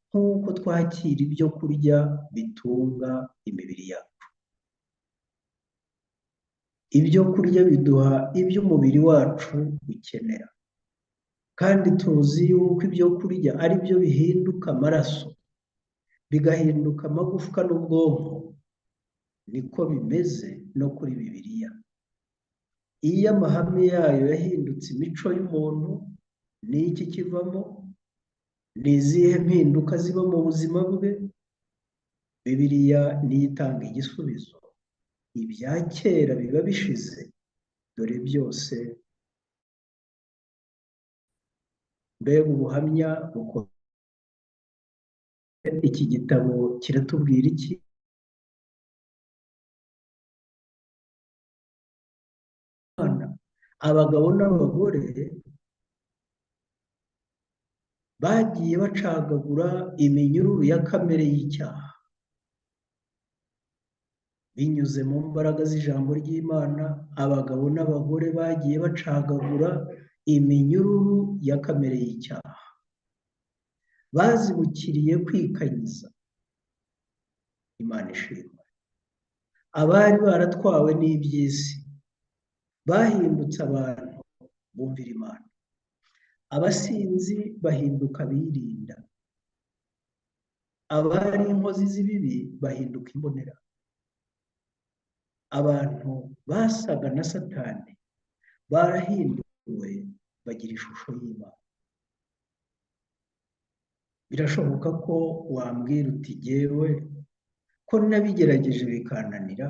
nk'uko twakira ibyo kurya bitunga imibiri yacu. Ibyo kurya biduha ibyo umubiri wacu ukenera, kandi tuzi yuko ibyo kurya ari byo bihinduka amaraso, bigahinduka amagufwa n'ubwonko. Niko bimeze no kuri Bibiliya. Iyo amahame yayo yahindutse imico y'umuntu, ni iki kivamo? Ni izihe mpinduka ziba mu buzima bwe? Bibiliya niyo itanga igisubizo. Ibya kera biba bishize, dore byose. Mbega ubuhamya bukomeye! Iki gitabo kiratubwira iki? Abagabo n'abagore bagiye bacagagura iminyururu ya kamere y'icyaha binyuze mu mbaraga z'ijambo ry'Imana. Abagabo n'abagore bagiye bacagagura iminyururu ya kamere y'icyaha, bazibukiriye kwikanyiza. Imana ishimwe. Abari baratwawe n'iby'isi Bahindutse abantu bumvira Imana, abasinzi bahinduka birinda, abari inkozi z'ibibi bahinduka imbonera. Abantu basaga na Satani barahinduwe bagira ishusho y'Imana. Birashoboka ko wambwira uti jyewe ko nabigerageje bikananira.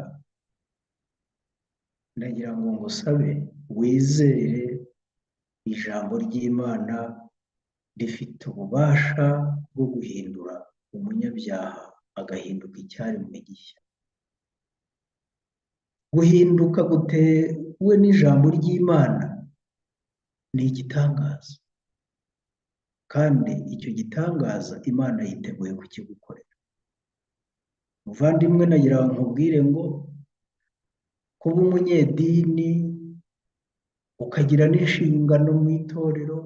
Ndagira ngo ngusabe wizere ijambo ry'Imana rifite ububasha bwo guhindura umunyabyaha agahinduka icyaremwe gishya. Guhinduka gutewe n'ijambo ry'Imana ni igitangaza, kandi icyo gitangaza Imana yiteguye kukigukorera. Muvandimwe, nagira ngo nkubwire ngo kuba umunyedini ukagira n'inshingano mu itorero,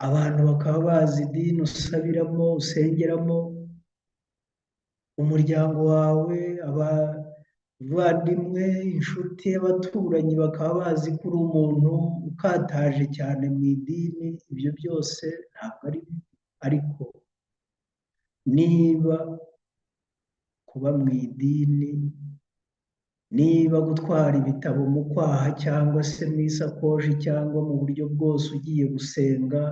abantu bakaba bazi idini usabiramo, usengeramo, umuryango wawe, abavandimwe, inshuti, abaturanyi bakaba bazi ko uri umuntu ukataje cyane mu idini, ibyo byose ntabwo ari bibi. Ariko niba kuba mu idini, niba gutwara ibitabo mu kwaha cyangwa se mu isakoshi cyangwa mu buryo bwose ugiye gusenga,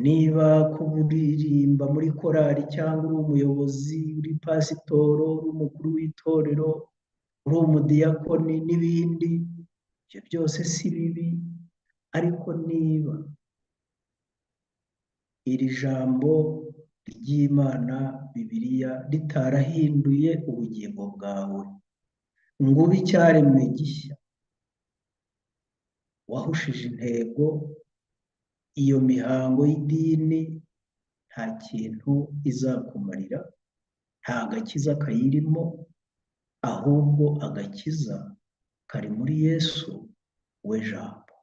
niba kuba uririmba muri korali cyangwa uri umuyobozi, uri pasitoro, uri umukuru w'itorero, uri umudiyakoni n'ibindi, ibyo byose si bibi. Ariko niba iri jambo ry'Imana Bibiliya ritarahinduye ubugingo bwawe ngo ube icyaremwe gishya, wahushije intego. Iyo mihango y'idini nta kintu izakumarira, nta gakiza kayirimo, ahubwo agakiza kari muri Yesu we Jambo.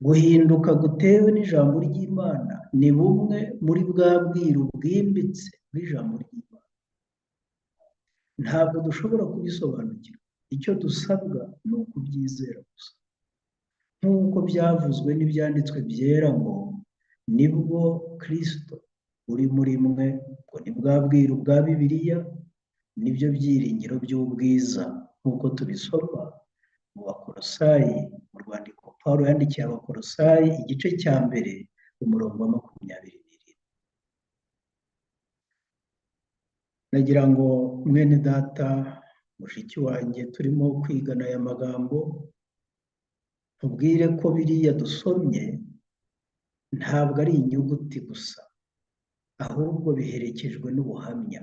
Guhinduka gutewe n'ijambo ry'Imana ni bumwe muri bwa bwiru bwimbitse bw'ijambo ry'Imana. Ntabwo dushobora kubisobanukirwa, icyo dusabwa ni ukubyizera gusa, nk'uko byavuzwe n'ibyanditswe byera ngo nibwo Kristo uri muri mwe, ngo ni bwa bwiru bwa Bibiliya, nibyo byiringiro by'ubwiza, nk'uko tubisoma mu Bakolosayi, mu rwandiko Pawulo yandikiye Abakolosayi igice cya 1 umurongo wa 27. Nagira ngo mwene data, mushiki wanjye turimo kwigana aya magambo, tubwire ko biriya dusomye ntabwo ari inyuguti gusa, ahubwo biherekejwe n'ubuhamya.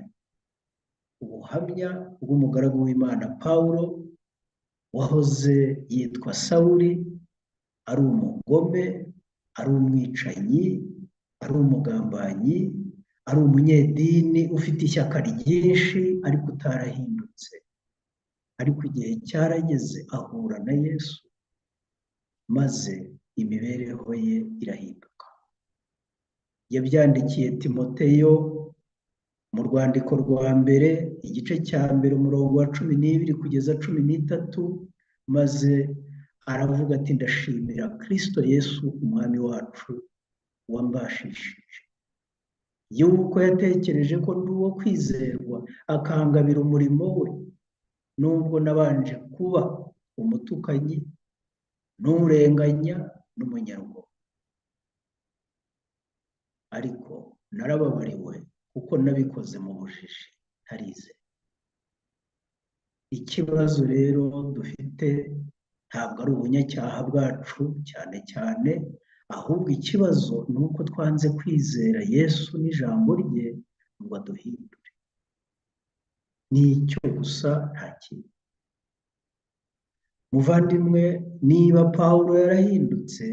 Ubuhamya bw'umugaragu w'Imana Pawulo wahoze yitwa Sawuli, ari umugome, ari umwicanyi, ari umugambanyi, ari umunyedini ufite ishyaka ryinshi ariko utarahindutse. Ariko igihe cyarageze ahura na Yesu, maze imibereho ye irahinduka. Yabyandikiye Timoteyo mu rwandiko rwa mbere igice cya 1 umurongo wa 12 kugeza 13, maze aravuga ati ndashimira Kristo Yesu umwami wacu wambashishije yuko yatekereje ko ndi uwo kwizerwa, akangabira umurimo we, nubwo nabanje kuba umutukanyi n'urenganya n'umunyarugomo, ariko narababariwe kuko nabikoze mu bujiji ntarize. Ikibazo rero dufite ntabwo ari ubunyacyaha bwacu cyane cyane, ahubwo ikibazo ni uko twanze kwizera Yesu n'ijambo rye ngo aduhindure. Nicyo gusa, nta kindi. Muvandimwe, niba Pawulo yarahindutse,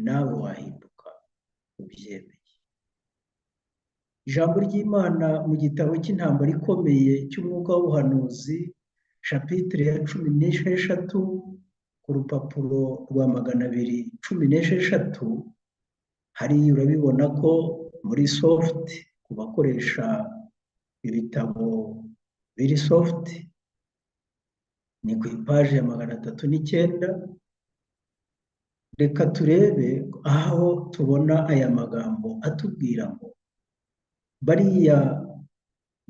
nawe wahinduka ubyemeye. Ijambo ry'Imana mu gitabo cy'intambara ikomeye cy'umwuka w'ubuhanuzi, shapitire ya 16 ku rupapuro rwa 216, hariya urabibona ko muri soft, ku bakoresha ibitabo biri soft, Ni ku ipaji ya 309. Reka turebe aho tubona aya magambo atubwira ngo bariya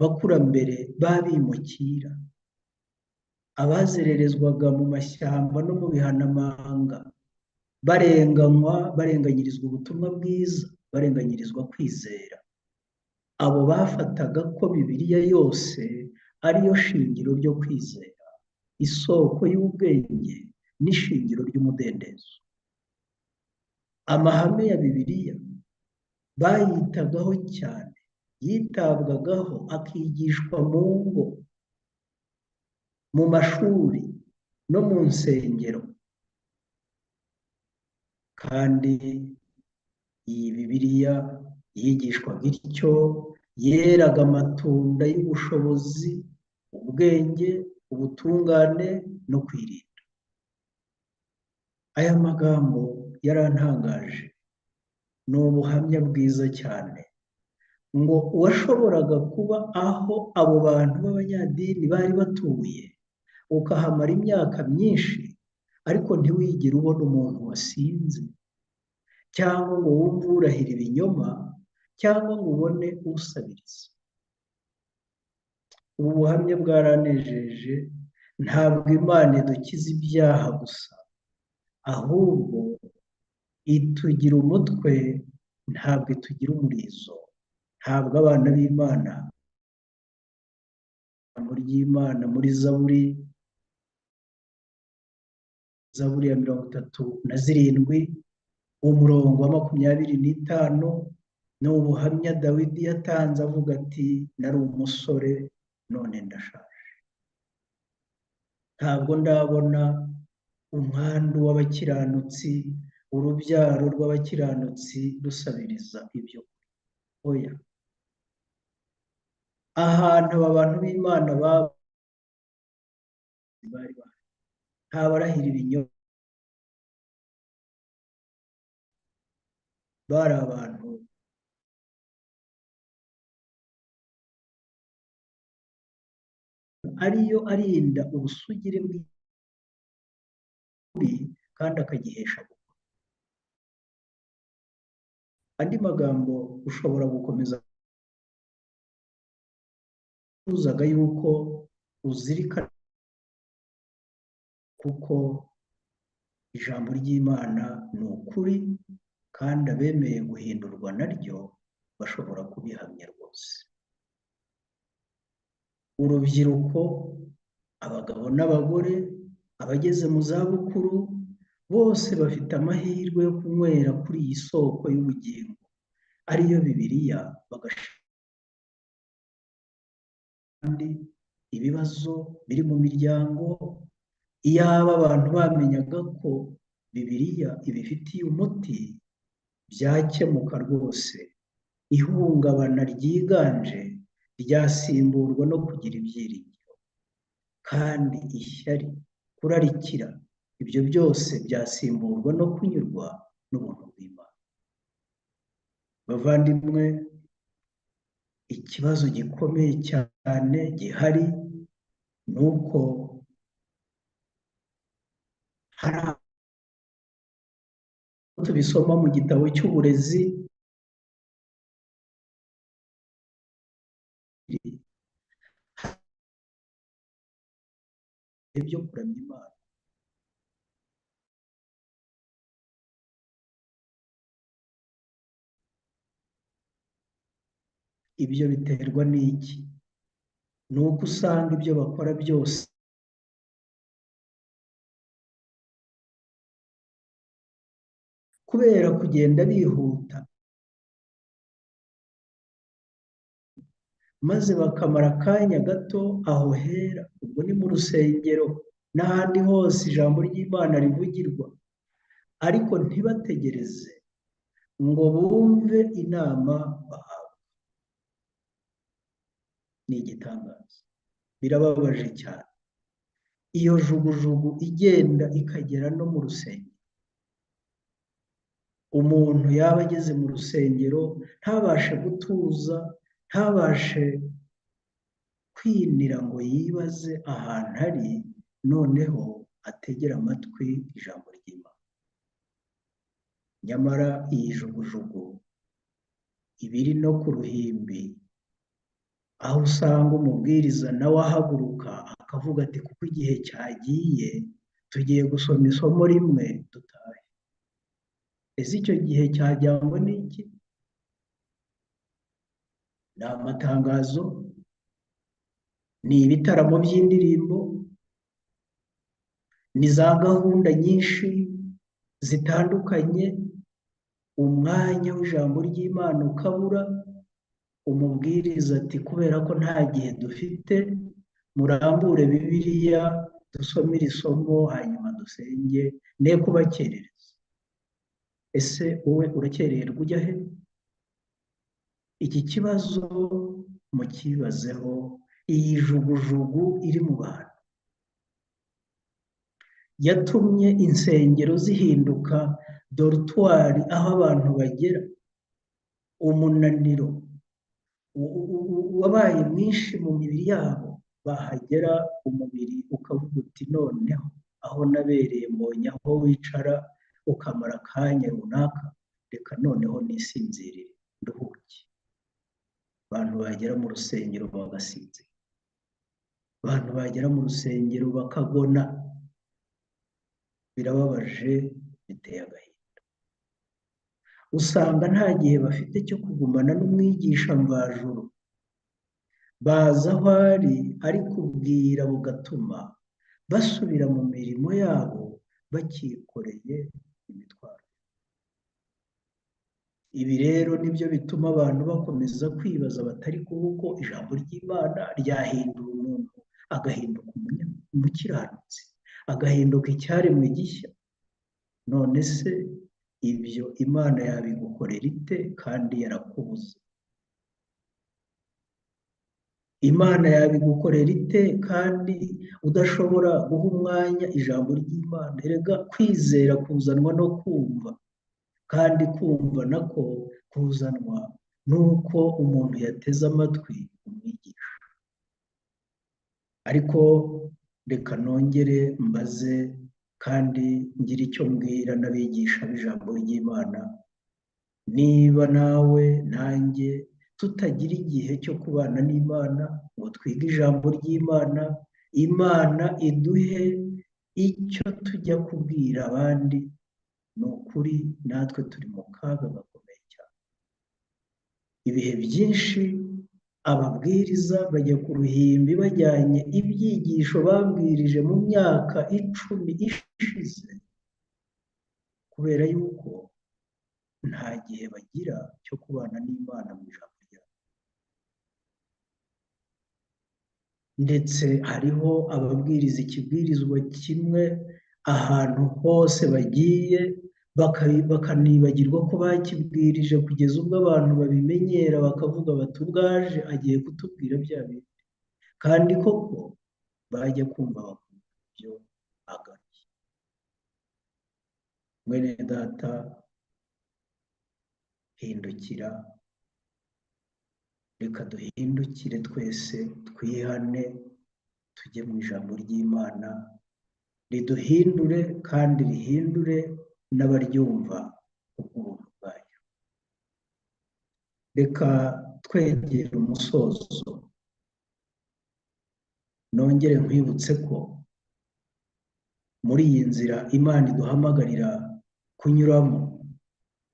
bakurambere b'abimukira, abazererezwaga mu mashyamba no mu bihanamanga, barenganywa, barenganyirizwa ubutumwa bwiza, barenganyirizwa kwizera, abo bafataga ko Bibiliya yose ariyo shingiro ryo kwizera, isoko y'ubwenge n'ishingiro ry'umudendezo. Amahame ya Bibiliya bayitagaho cyane, yitabwagaho akigishwa mu ngo, mu mashuri no mu nsengero. Kandi iyi Bibiliya yigishwaga ityo, yeraga amatunda y'ubushobozi, ubwenge, ubutungane no kwirinda. Aya magambo yarantangaje, ni ubuhamya bwiza cyane, ngo uwashoboraga kuba aho abo bantu b'abanyadini bari batuye, ukahamara imyaka myinshi, ariko ntiwigere ubona umuntu wasinze, cyangwa ngo wumve urahira ibinyoma, cyangwa ngo ubone usabiriza. Ubu buhamya bwaranejeje. Ntabwo Imana idukiza ibyaha gusa, ahubwo itugira umutwe, ntabwo itugira umurizo. Ntabwo abana b'Imana, ijambo ry'Imana muri Zaburi, Zaburi ya 37 umurongo wa 25, ni ubuhamya Dawidi yatanze avuga ati: nari umusore none ndashaje, ntabwo ndabona umwandu w'abakiranutsi, urubyaro rw'abakiranutsi rusabiriza ibyo. Oya, ahantu aba bantu b'Imana bari bahari, nta barahira ibinyoma, bari abantu ariyo arinda ubusugire bw'ukuri kandi akagihesha gukora. Andi magambo ushobora gukomeza uzaga yuko uzirikana, kuko ijambo ry'Imana ni ukuri, kandi abemeye guhindurwa naryo bashobora kubihamya rwose. Urubyiruko, abagabo n'abagore, abageze mu zabukuru, bose bafite amahirwe yo kunywera kuri iyi soko y'ubugingo, ariyo Bibiliya, kandi ibibazo biri mu miryango, iyaba abantu bamenyaga ko Bibiliya ibifitiye umuti, byakemuka rwose. Ihungabana ryiganje ryasimburwa no kugira ibyiringiro, kandi ishyari, kurarikira, ibyo byose byasimburwa no kunyurwa n'ubuntu bw'Imana. Bavandimwe, ikibazo gikomeye cyane gihari ni uko hari tubisoma mu gitabo cy'uburezi, byo kuramya Imana. Ibyo biterwa n'iki? Ni uko usanga ibyo bakora byose kubera kugenda bihuta, maze bakamara akanya gato aho hera, ubwo ni mu rusengero n'ahandi hose ijambo ry'Imana rivugirwa, ariko ntibategereze ngo bumve inama bahabwa. Ni igitangaza, birababaje cyane. Iyo jugujugu igenda ikagera no mu rusengero, umuntu yaba ageze mu rusengero ntabashe gutuza, ntabashe kwinira ngo yibaze ahantu ari noneho ategere amatwi ijambo ry'Imana. Nyamara iyi jugujugu iba iri no ku ruhimbi, aho usanga umubwiriza nawe ahaguruka akavuga ati kuko igihe cyagiye tugiye gusoma isomo rimwe dutahe. Ese icyo gihe cyajyanywe n'iki? Ni amatangazo, ni ibitaramo by'indirimbo, ni za gahunda nyinshi zitandukanye, umwanya w'ijambo ry'Imana ukabura. Umubwiriza ati kubera ko nta gihe dufite, murambure Bibiliya dusome iri somo hanyuma dusenge, ne kubakerereza. Ese wowe urakererwa ujya he? Iki kibazo mukibazeho. Iyi jugujugu iri mu bantu yatumye insengero zihinduka dorutwari, aho abantu bagera. Umunaniro wabaye mwinshi mu mibiri yabo, bahagera umubiri ukavuga uti noneho aho nabereye mbonye aho wicara ukamara akanya runaka, reka noneho nisinzirire nduhuke. Abantu bagera mu rusengero bagasinzira, abantu bagera mu rusengero bakagona. Birababaje, biteye agahinda. Usanga nta gihe bafite cyo kugumana n'umwigisha mvajuru, baza aho ari arikubwira bugatuma basubira mu mirimo yabo bakikoreye imitwaro. Ibi rero nibyo bituma abantu bakomeza kwibaza batari kuko ijambo ry'Imana ryahindura umuntu agahinduka umukiranutsi, agahinduka icyaremwe gishya. None se ibyo Imana yabigukorera ite kandi yarakubuze? Imana yabigukorera ite kandi udashobora guha umwanya ijambo ry'Imana? Erega kwizera kuzanwa no kumva, kandi kumva nako kuzanwa nuko umuntu yateze amatwi umwigisha. Ariko reka nongere mbaze kandi ngire icyo mbwira n'abigisha b'ijambo ry'Imana. Niba nawe nanjye tutagira igihe cyo kubana n'Imana ngo twige ijambo ry'Imana, Imana iduhe icyo tujya kubwira abandi, ni ukuri natwe turi mu kaga gakomeye cyane. Ibihe byinshi ababwiriza bajya ku ruhimbi bajyanye ibyigisho babwirije mu myaka 10 ishize, kubera yuko nta gihe bagira cyo kubana n'Imana mu ijambo ryayo. Ndetse hariho ababwiriza ikibwirizwa kimwe ahantu hose bagiye, bakanibagirwa ko bakibwirije kugeza ubwo abantu babimenyera bakavuga bati ubwaje agiye kutubwira bya bintu, kandi koko bajya kumva bakumva ibyo agaruye. Mwene data, hindukira, reka duhindukire twese, twihane, tujye mu ijambo ry'Imana riduhindure kandi rihindure n'abaryumva ubw'ubuntu bwayo. Reka twegere umusozo, nongere nkwibutse ko muri iyi nzira Imana iduhamagarira kunyuramo,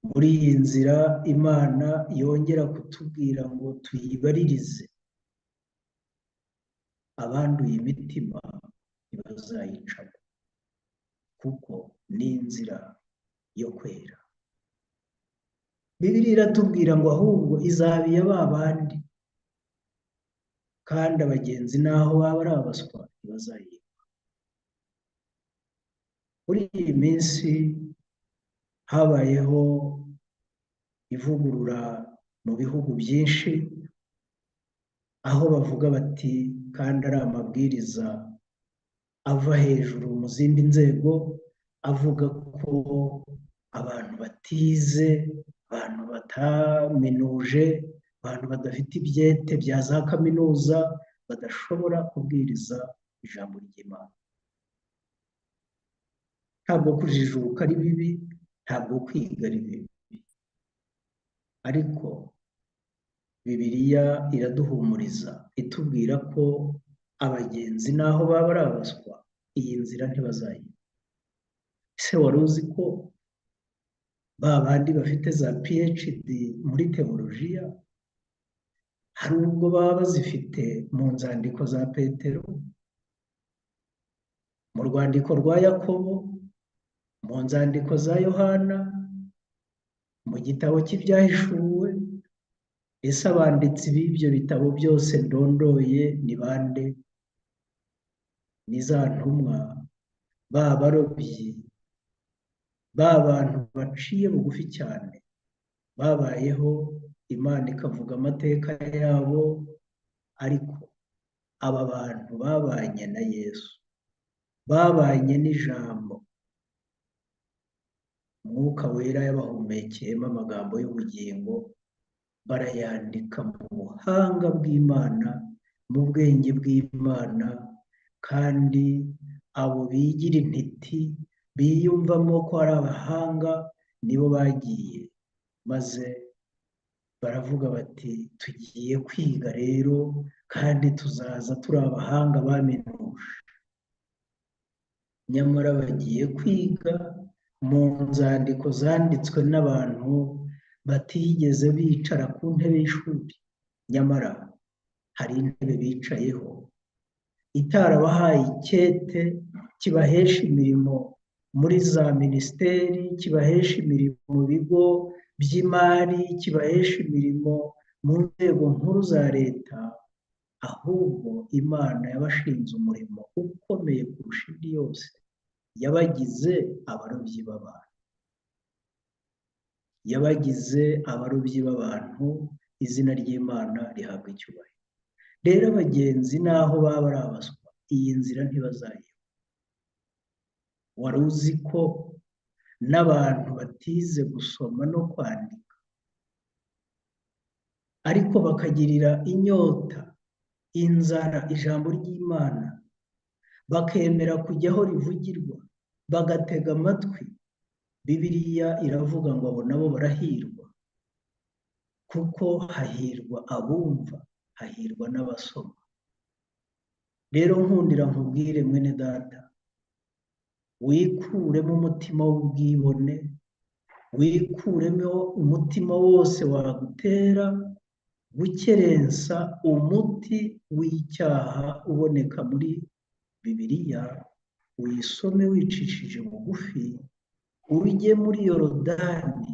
muri iyi nzira Imana yongera kutubwira ngo tuyibaririze, abanduye imitima ntibazayicamo, kuko ni inzira yo kwera. Bibiliya iratubwira ngo ahubwo izaba iya ba bandi, kandi abagenzi naho baba ari abaswa ntibazayiba. Muri iyi minsi habayeho ivugurura mu bihugu byinshi, aho bavuga bati kandi ari amabwiriza ava hejuru mu zindi nzego, avuga ko abantu batize, abantu bataminuje, abantu badafite ibyete bya za kaminuza badashobora kubwiriza ijambo ry'Imana. Ntabwo kujijuka ari bibi, ntabwo kwiga ari bibi, ariko Bibiliya iraduhumuriza itubwira ko abagenzi n'aho baba ari abaswa, iyi nzira ntibazayiba. Ese wari uzi ko ba bandi bafite za PhD muri teolojiya hari ubwo baba bazifite mu nzandiko za Petero, mu rwandiko rwa Yakobo, mu nzandiko za Yohana, mu gitabo cy'Ibyahishuwe? Ese abanditsi b'ibyo bitabo byose ndondoye ni bande? Ni za ntumwa, ba barobyi, ba bantu baciye bugufi cyane, babayeho Imana ikavuga amateka yabo, ariko aba bantu babanye na Yesu, babanye n'Ijambo. Umwuka Wera yabahumekeyemo amagambo y'ubugingo, barayandika mu buhanga bw'Imana, mu bwenge bw'Imana, kandi abo bigira intiti biyumvamo ko ari abahanga nibo bagiye maze baravuga bati tugiye kwiga rero kandi tuzaza turi abahanga baminuje. Nyamara bagiye kwiga mu nzandiko zanditswe n'abantu batigeze bicara ku ntebe y'ishuri, nyamara hari intebe bicayeho itarabahaye icyete kibahesha imirimo muri za minisiteri, kibahesha imirimo mu bigo by'imari, kibahesha imirimo mu nzego nkuru za leta, ahubwo Imana yabashinze umurimo ukomeye kurusha indi yose, yabagize abarobyi b'abantu. Yabagize abarobyi b'abantu, izina ry'Imana rihabwa icyubahiro. Rero abagenzi n'aho baba ari abaswa, iyi nzira ntibazayiba. Wari uzi ko n'abantu batize gusoma no kwandika, ariko bakagirira inyota, inzara ijambo ry'Imana, bakemera kujya aho rivugirwa, bagatega amatwi, Bibiliya iravuga ngo abo nabo barahirwa, kuko hahirwa abumva, hahirwa n'abasoma. Rero nkundira nkubwire mwene data, wikuremo umutima w'ubwibone, wikuremo umutima wose wagutera gukerensa umuti w'icyaha uboneka muri Bibiliya, uyisome wicishije bugufi, ujye muri Yorodani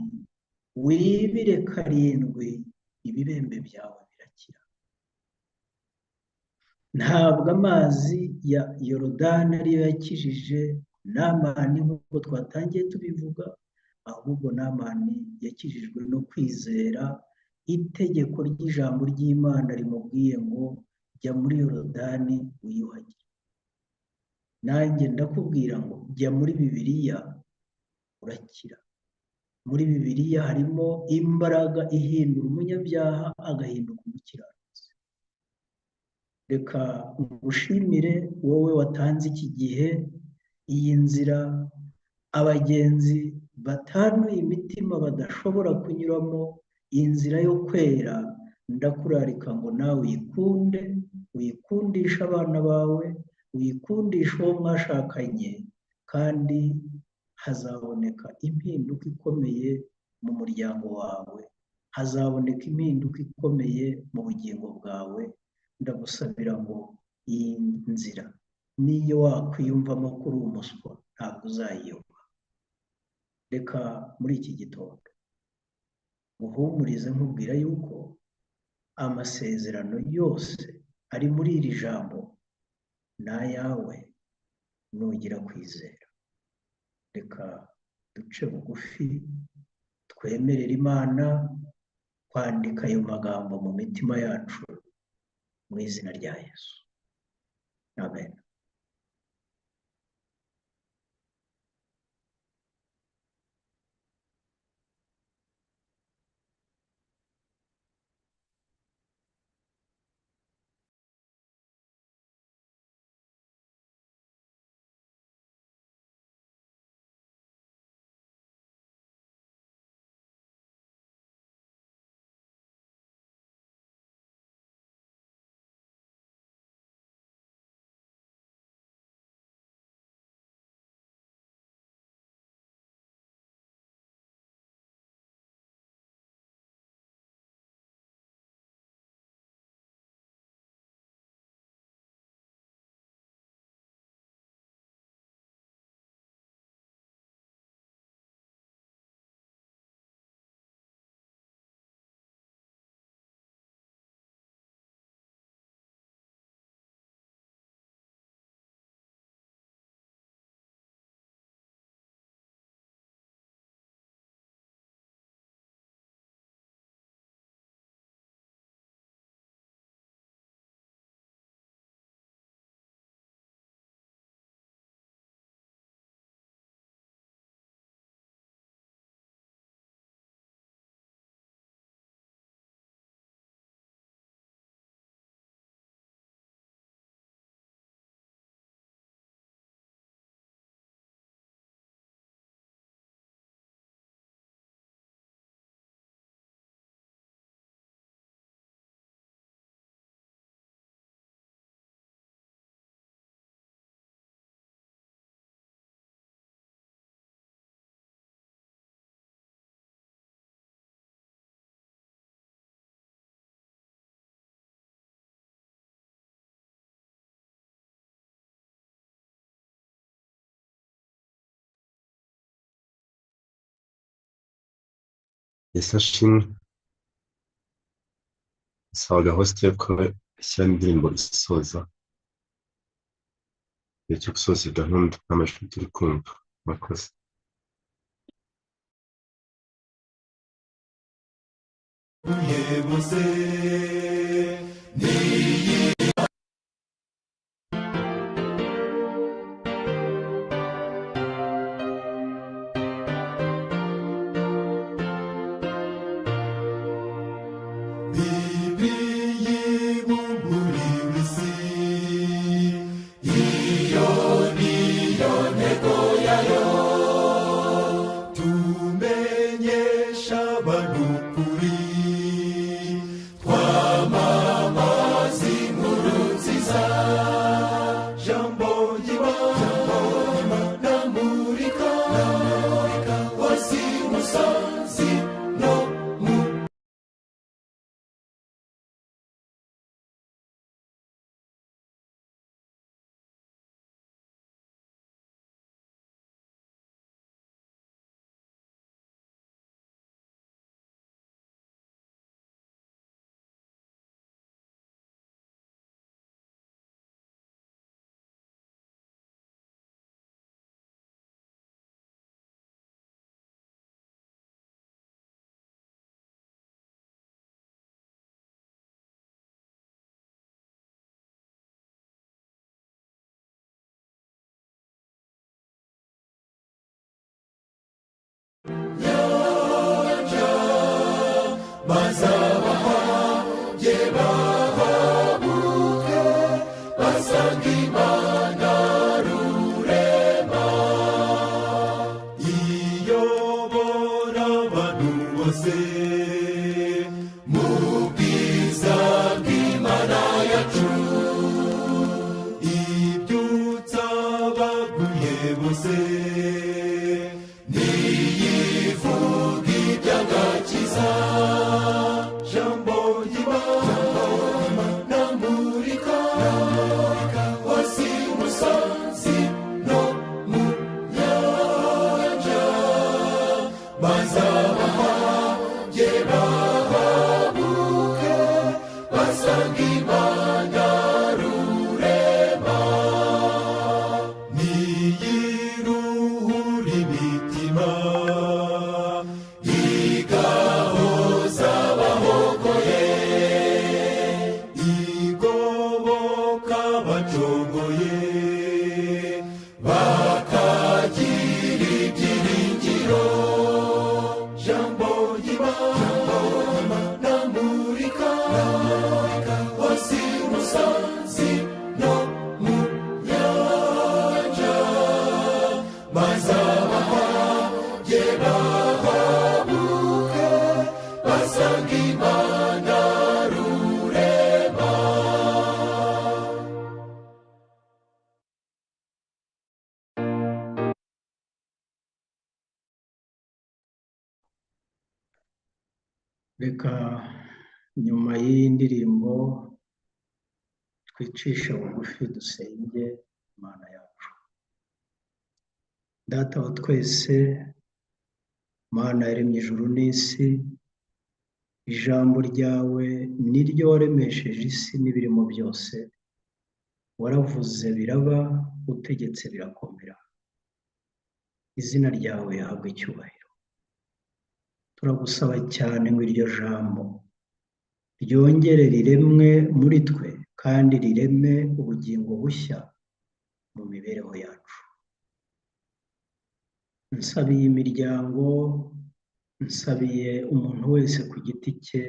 wibire karindwi, ibibembe byawe birakira. Ntabwo amazi ya Yorodani ariyo yakijije Namani nk'uko twatangiye tubivuga, ahubwo Namani yakijijwe no kwizera itegeko ry'ijambo ry'Imana rimubwiye ngo jya muri Yorodani wiyuhagire. Nanjye ndakubwira ngo jya muri Bibiliya urakira. Muri Bibiliya harimo imbaraga ihindura umunyabyaha agahinduka umukiranutsi. Reka ngushimire wowe watanze iki gihe, iyi nzira abagenzi batanuye imitima badashobora kunyuramo, inzira yo kwera, ndakurarika ngo nawe uyikunde, uyikundishe abana bawe, uyikundishe uwo mwashakanye, kandi hazaboneka impinduka ikomeye mu muryango wawe, hazaboneka impinduka ikomeye mu bugingo bwawe. Ndagusabira ngo iyi nzira niyo wakwiyumvamo ko uri umuswa ntabwo uzayiyoba. Reka muri iki gitondo nguhumurize nkubwira yuko amasezerano yose ari muri iri jambo ni ayawe nugira kwizera. Reka duce bugufi twemerere Imana kwandika ayo magambo mu mitima yacu mu izina rya Yesu. Amen. Yesu ashimwe. Sabaga host ko ashyiramo indirimbo isoza igihe cyo gusoza iyi gahunda n'amajwi turi kumva. Murakoze. Bose Bibiliya ibumburiwe isi, iyo niyo ntego yayo, tumenyesha abantu ukuri, twamamaza inkuru nziza, jambo ry'Imana murika wasi musozi no mu nyanja, maze abahabye bahabuke, basanga Imana rurema, iyobora abantu bose mu bwiza bw'Imana yacu, ibyutsa abaguye bose, niyivuga iby'agakiza, jambo ry'Imana murika wasi musozi no mu nyanja, maze abahabye bahabuke, basanga Imana rurema, niyiruhura imitima, igahoza abahogoye, igoboka abacogoye, bakagira ibyiringiro, jambo ry'Imana murika wasi musozi no mu nyanja, maze abahabye bahabuke, basanga Imana rurema. Reka nyuma y'iyi ndirimbo twicishe bugufi dusenge Imana yacu. Data wa twese, Mana yaremye ijuru n'isi, ijambo ryawe ni ryo waremesheje isi n'ibirimo byose, waravuze biraba, utegetse birakomera. Izina ryawe rihabwe icyubahiro. Turagusaba cyane ngo iryo jambo ryongere riremwe muri twe kandi rireme ubugingo bushya mu mibereho yacu. Nsabiye imiryango, nsabiye umuntu wese ku giti cye,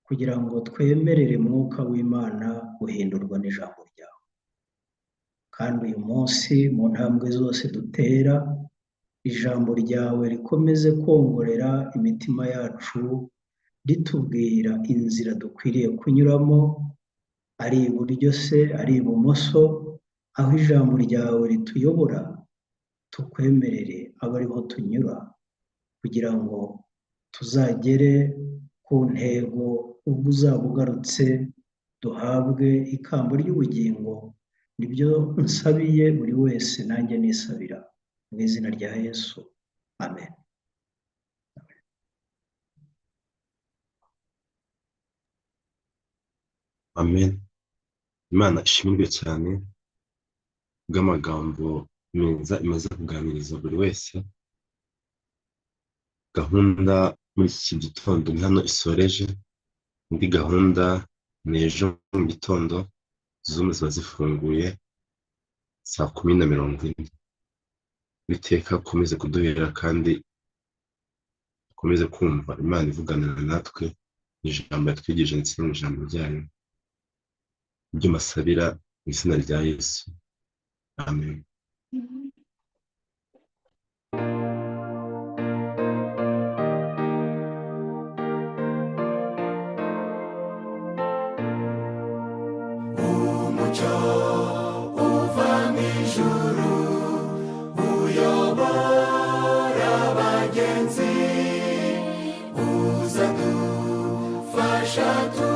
kugira ngo twemerere Mwuka w'Imana guhindurwa n'ijambo ryawe. Kandi uyu munsi mu ntambwe zose dutera, ijambo ryawe rikomeze kongorera imitima yacu, ritubwira inzira dukwiriye kunyuramo, ari iburyo se, ari ibumoso, aho ijambo ryawe rituyobora, tukwemerere abe ariho tunyura, kugira ngo tuzagere ku ntego ubwo uzaba ugarutse, duhabwe ikamba ry'ubugingo. Nibyo nsabiye buri wese, nanjye nisabira mu izina rya Yesu, amen. Amen. Imana ishimirwe cyane bw'amagambo meza imaze kuganiriza buri wese. Gahunda muri iki gitondo ni hano isoreje, indi gahunda ni ejo mu gitondo, Zoom ziba zifunguye 10:40. Uwiteka akomeze kuduhera kandi akomeze kumva Imana ivuganira natwe mu ijambo yatwigije ndetse no mu ijambo ryayo. Ibyo mbasabira mu izina rya Yesu. Amen. Umucyo uva mu ijuru uyobora abagenzi, uza dufasha tu.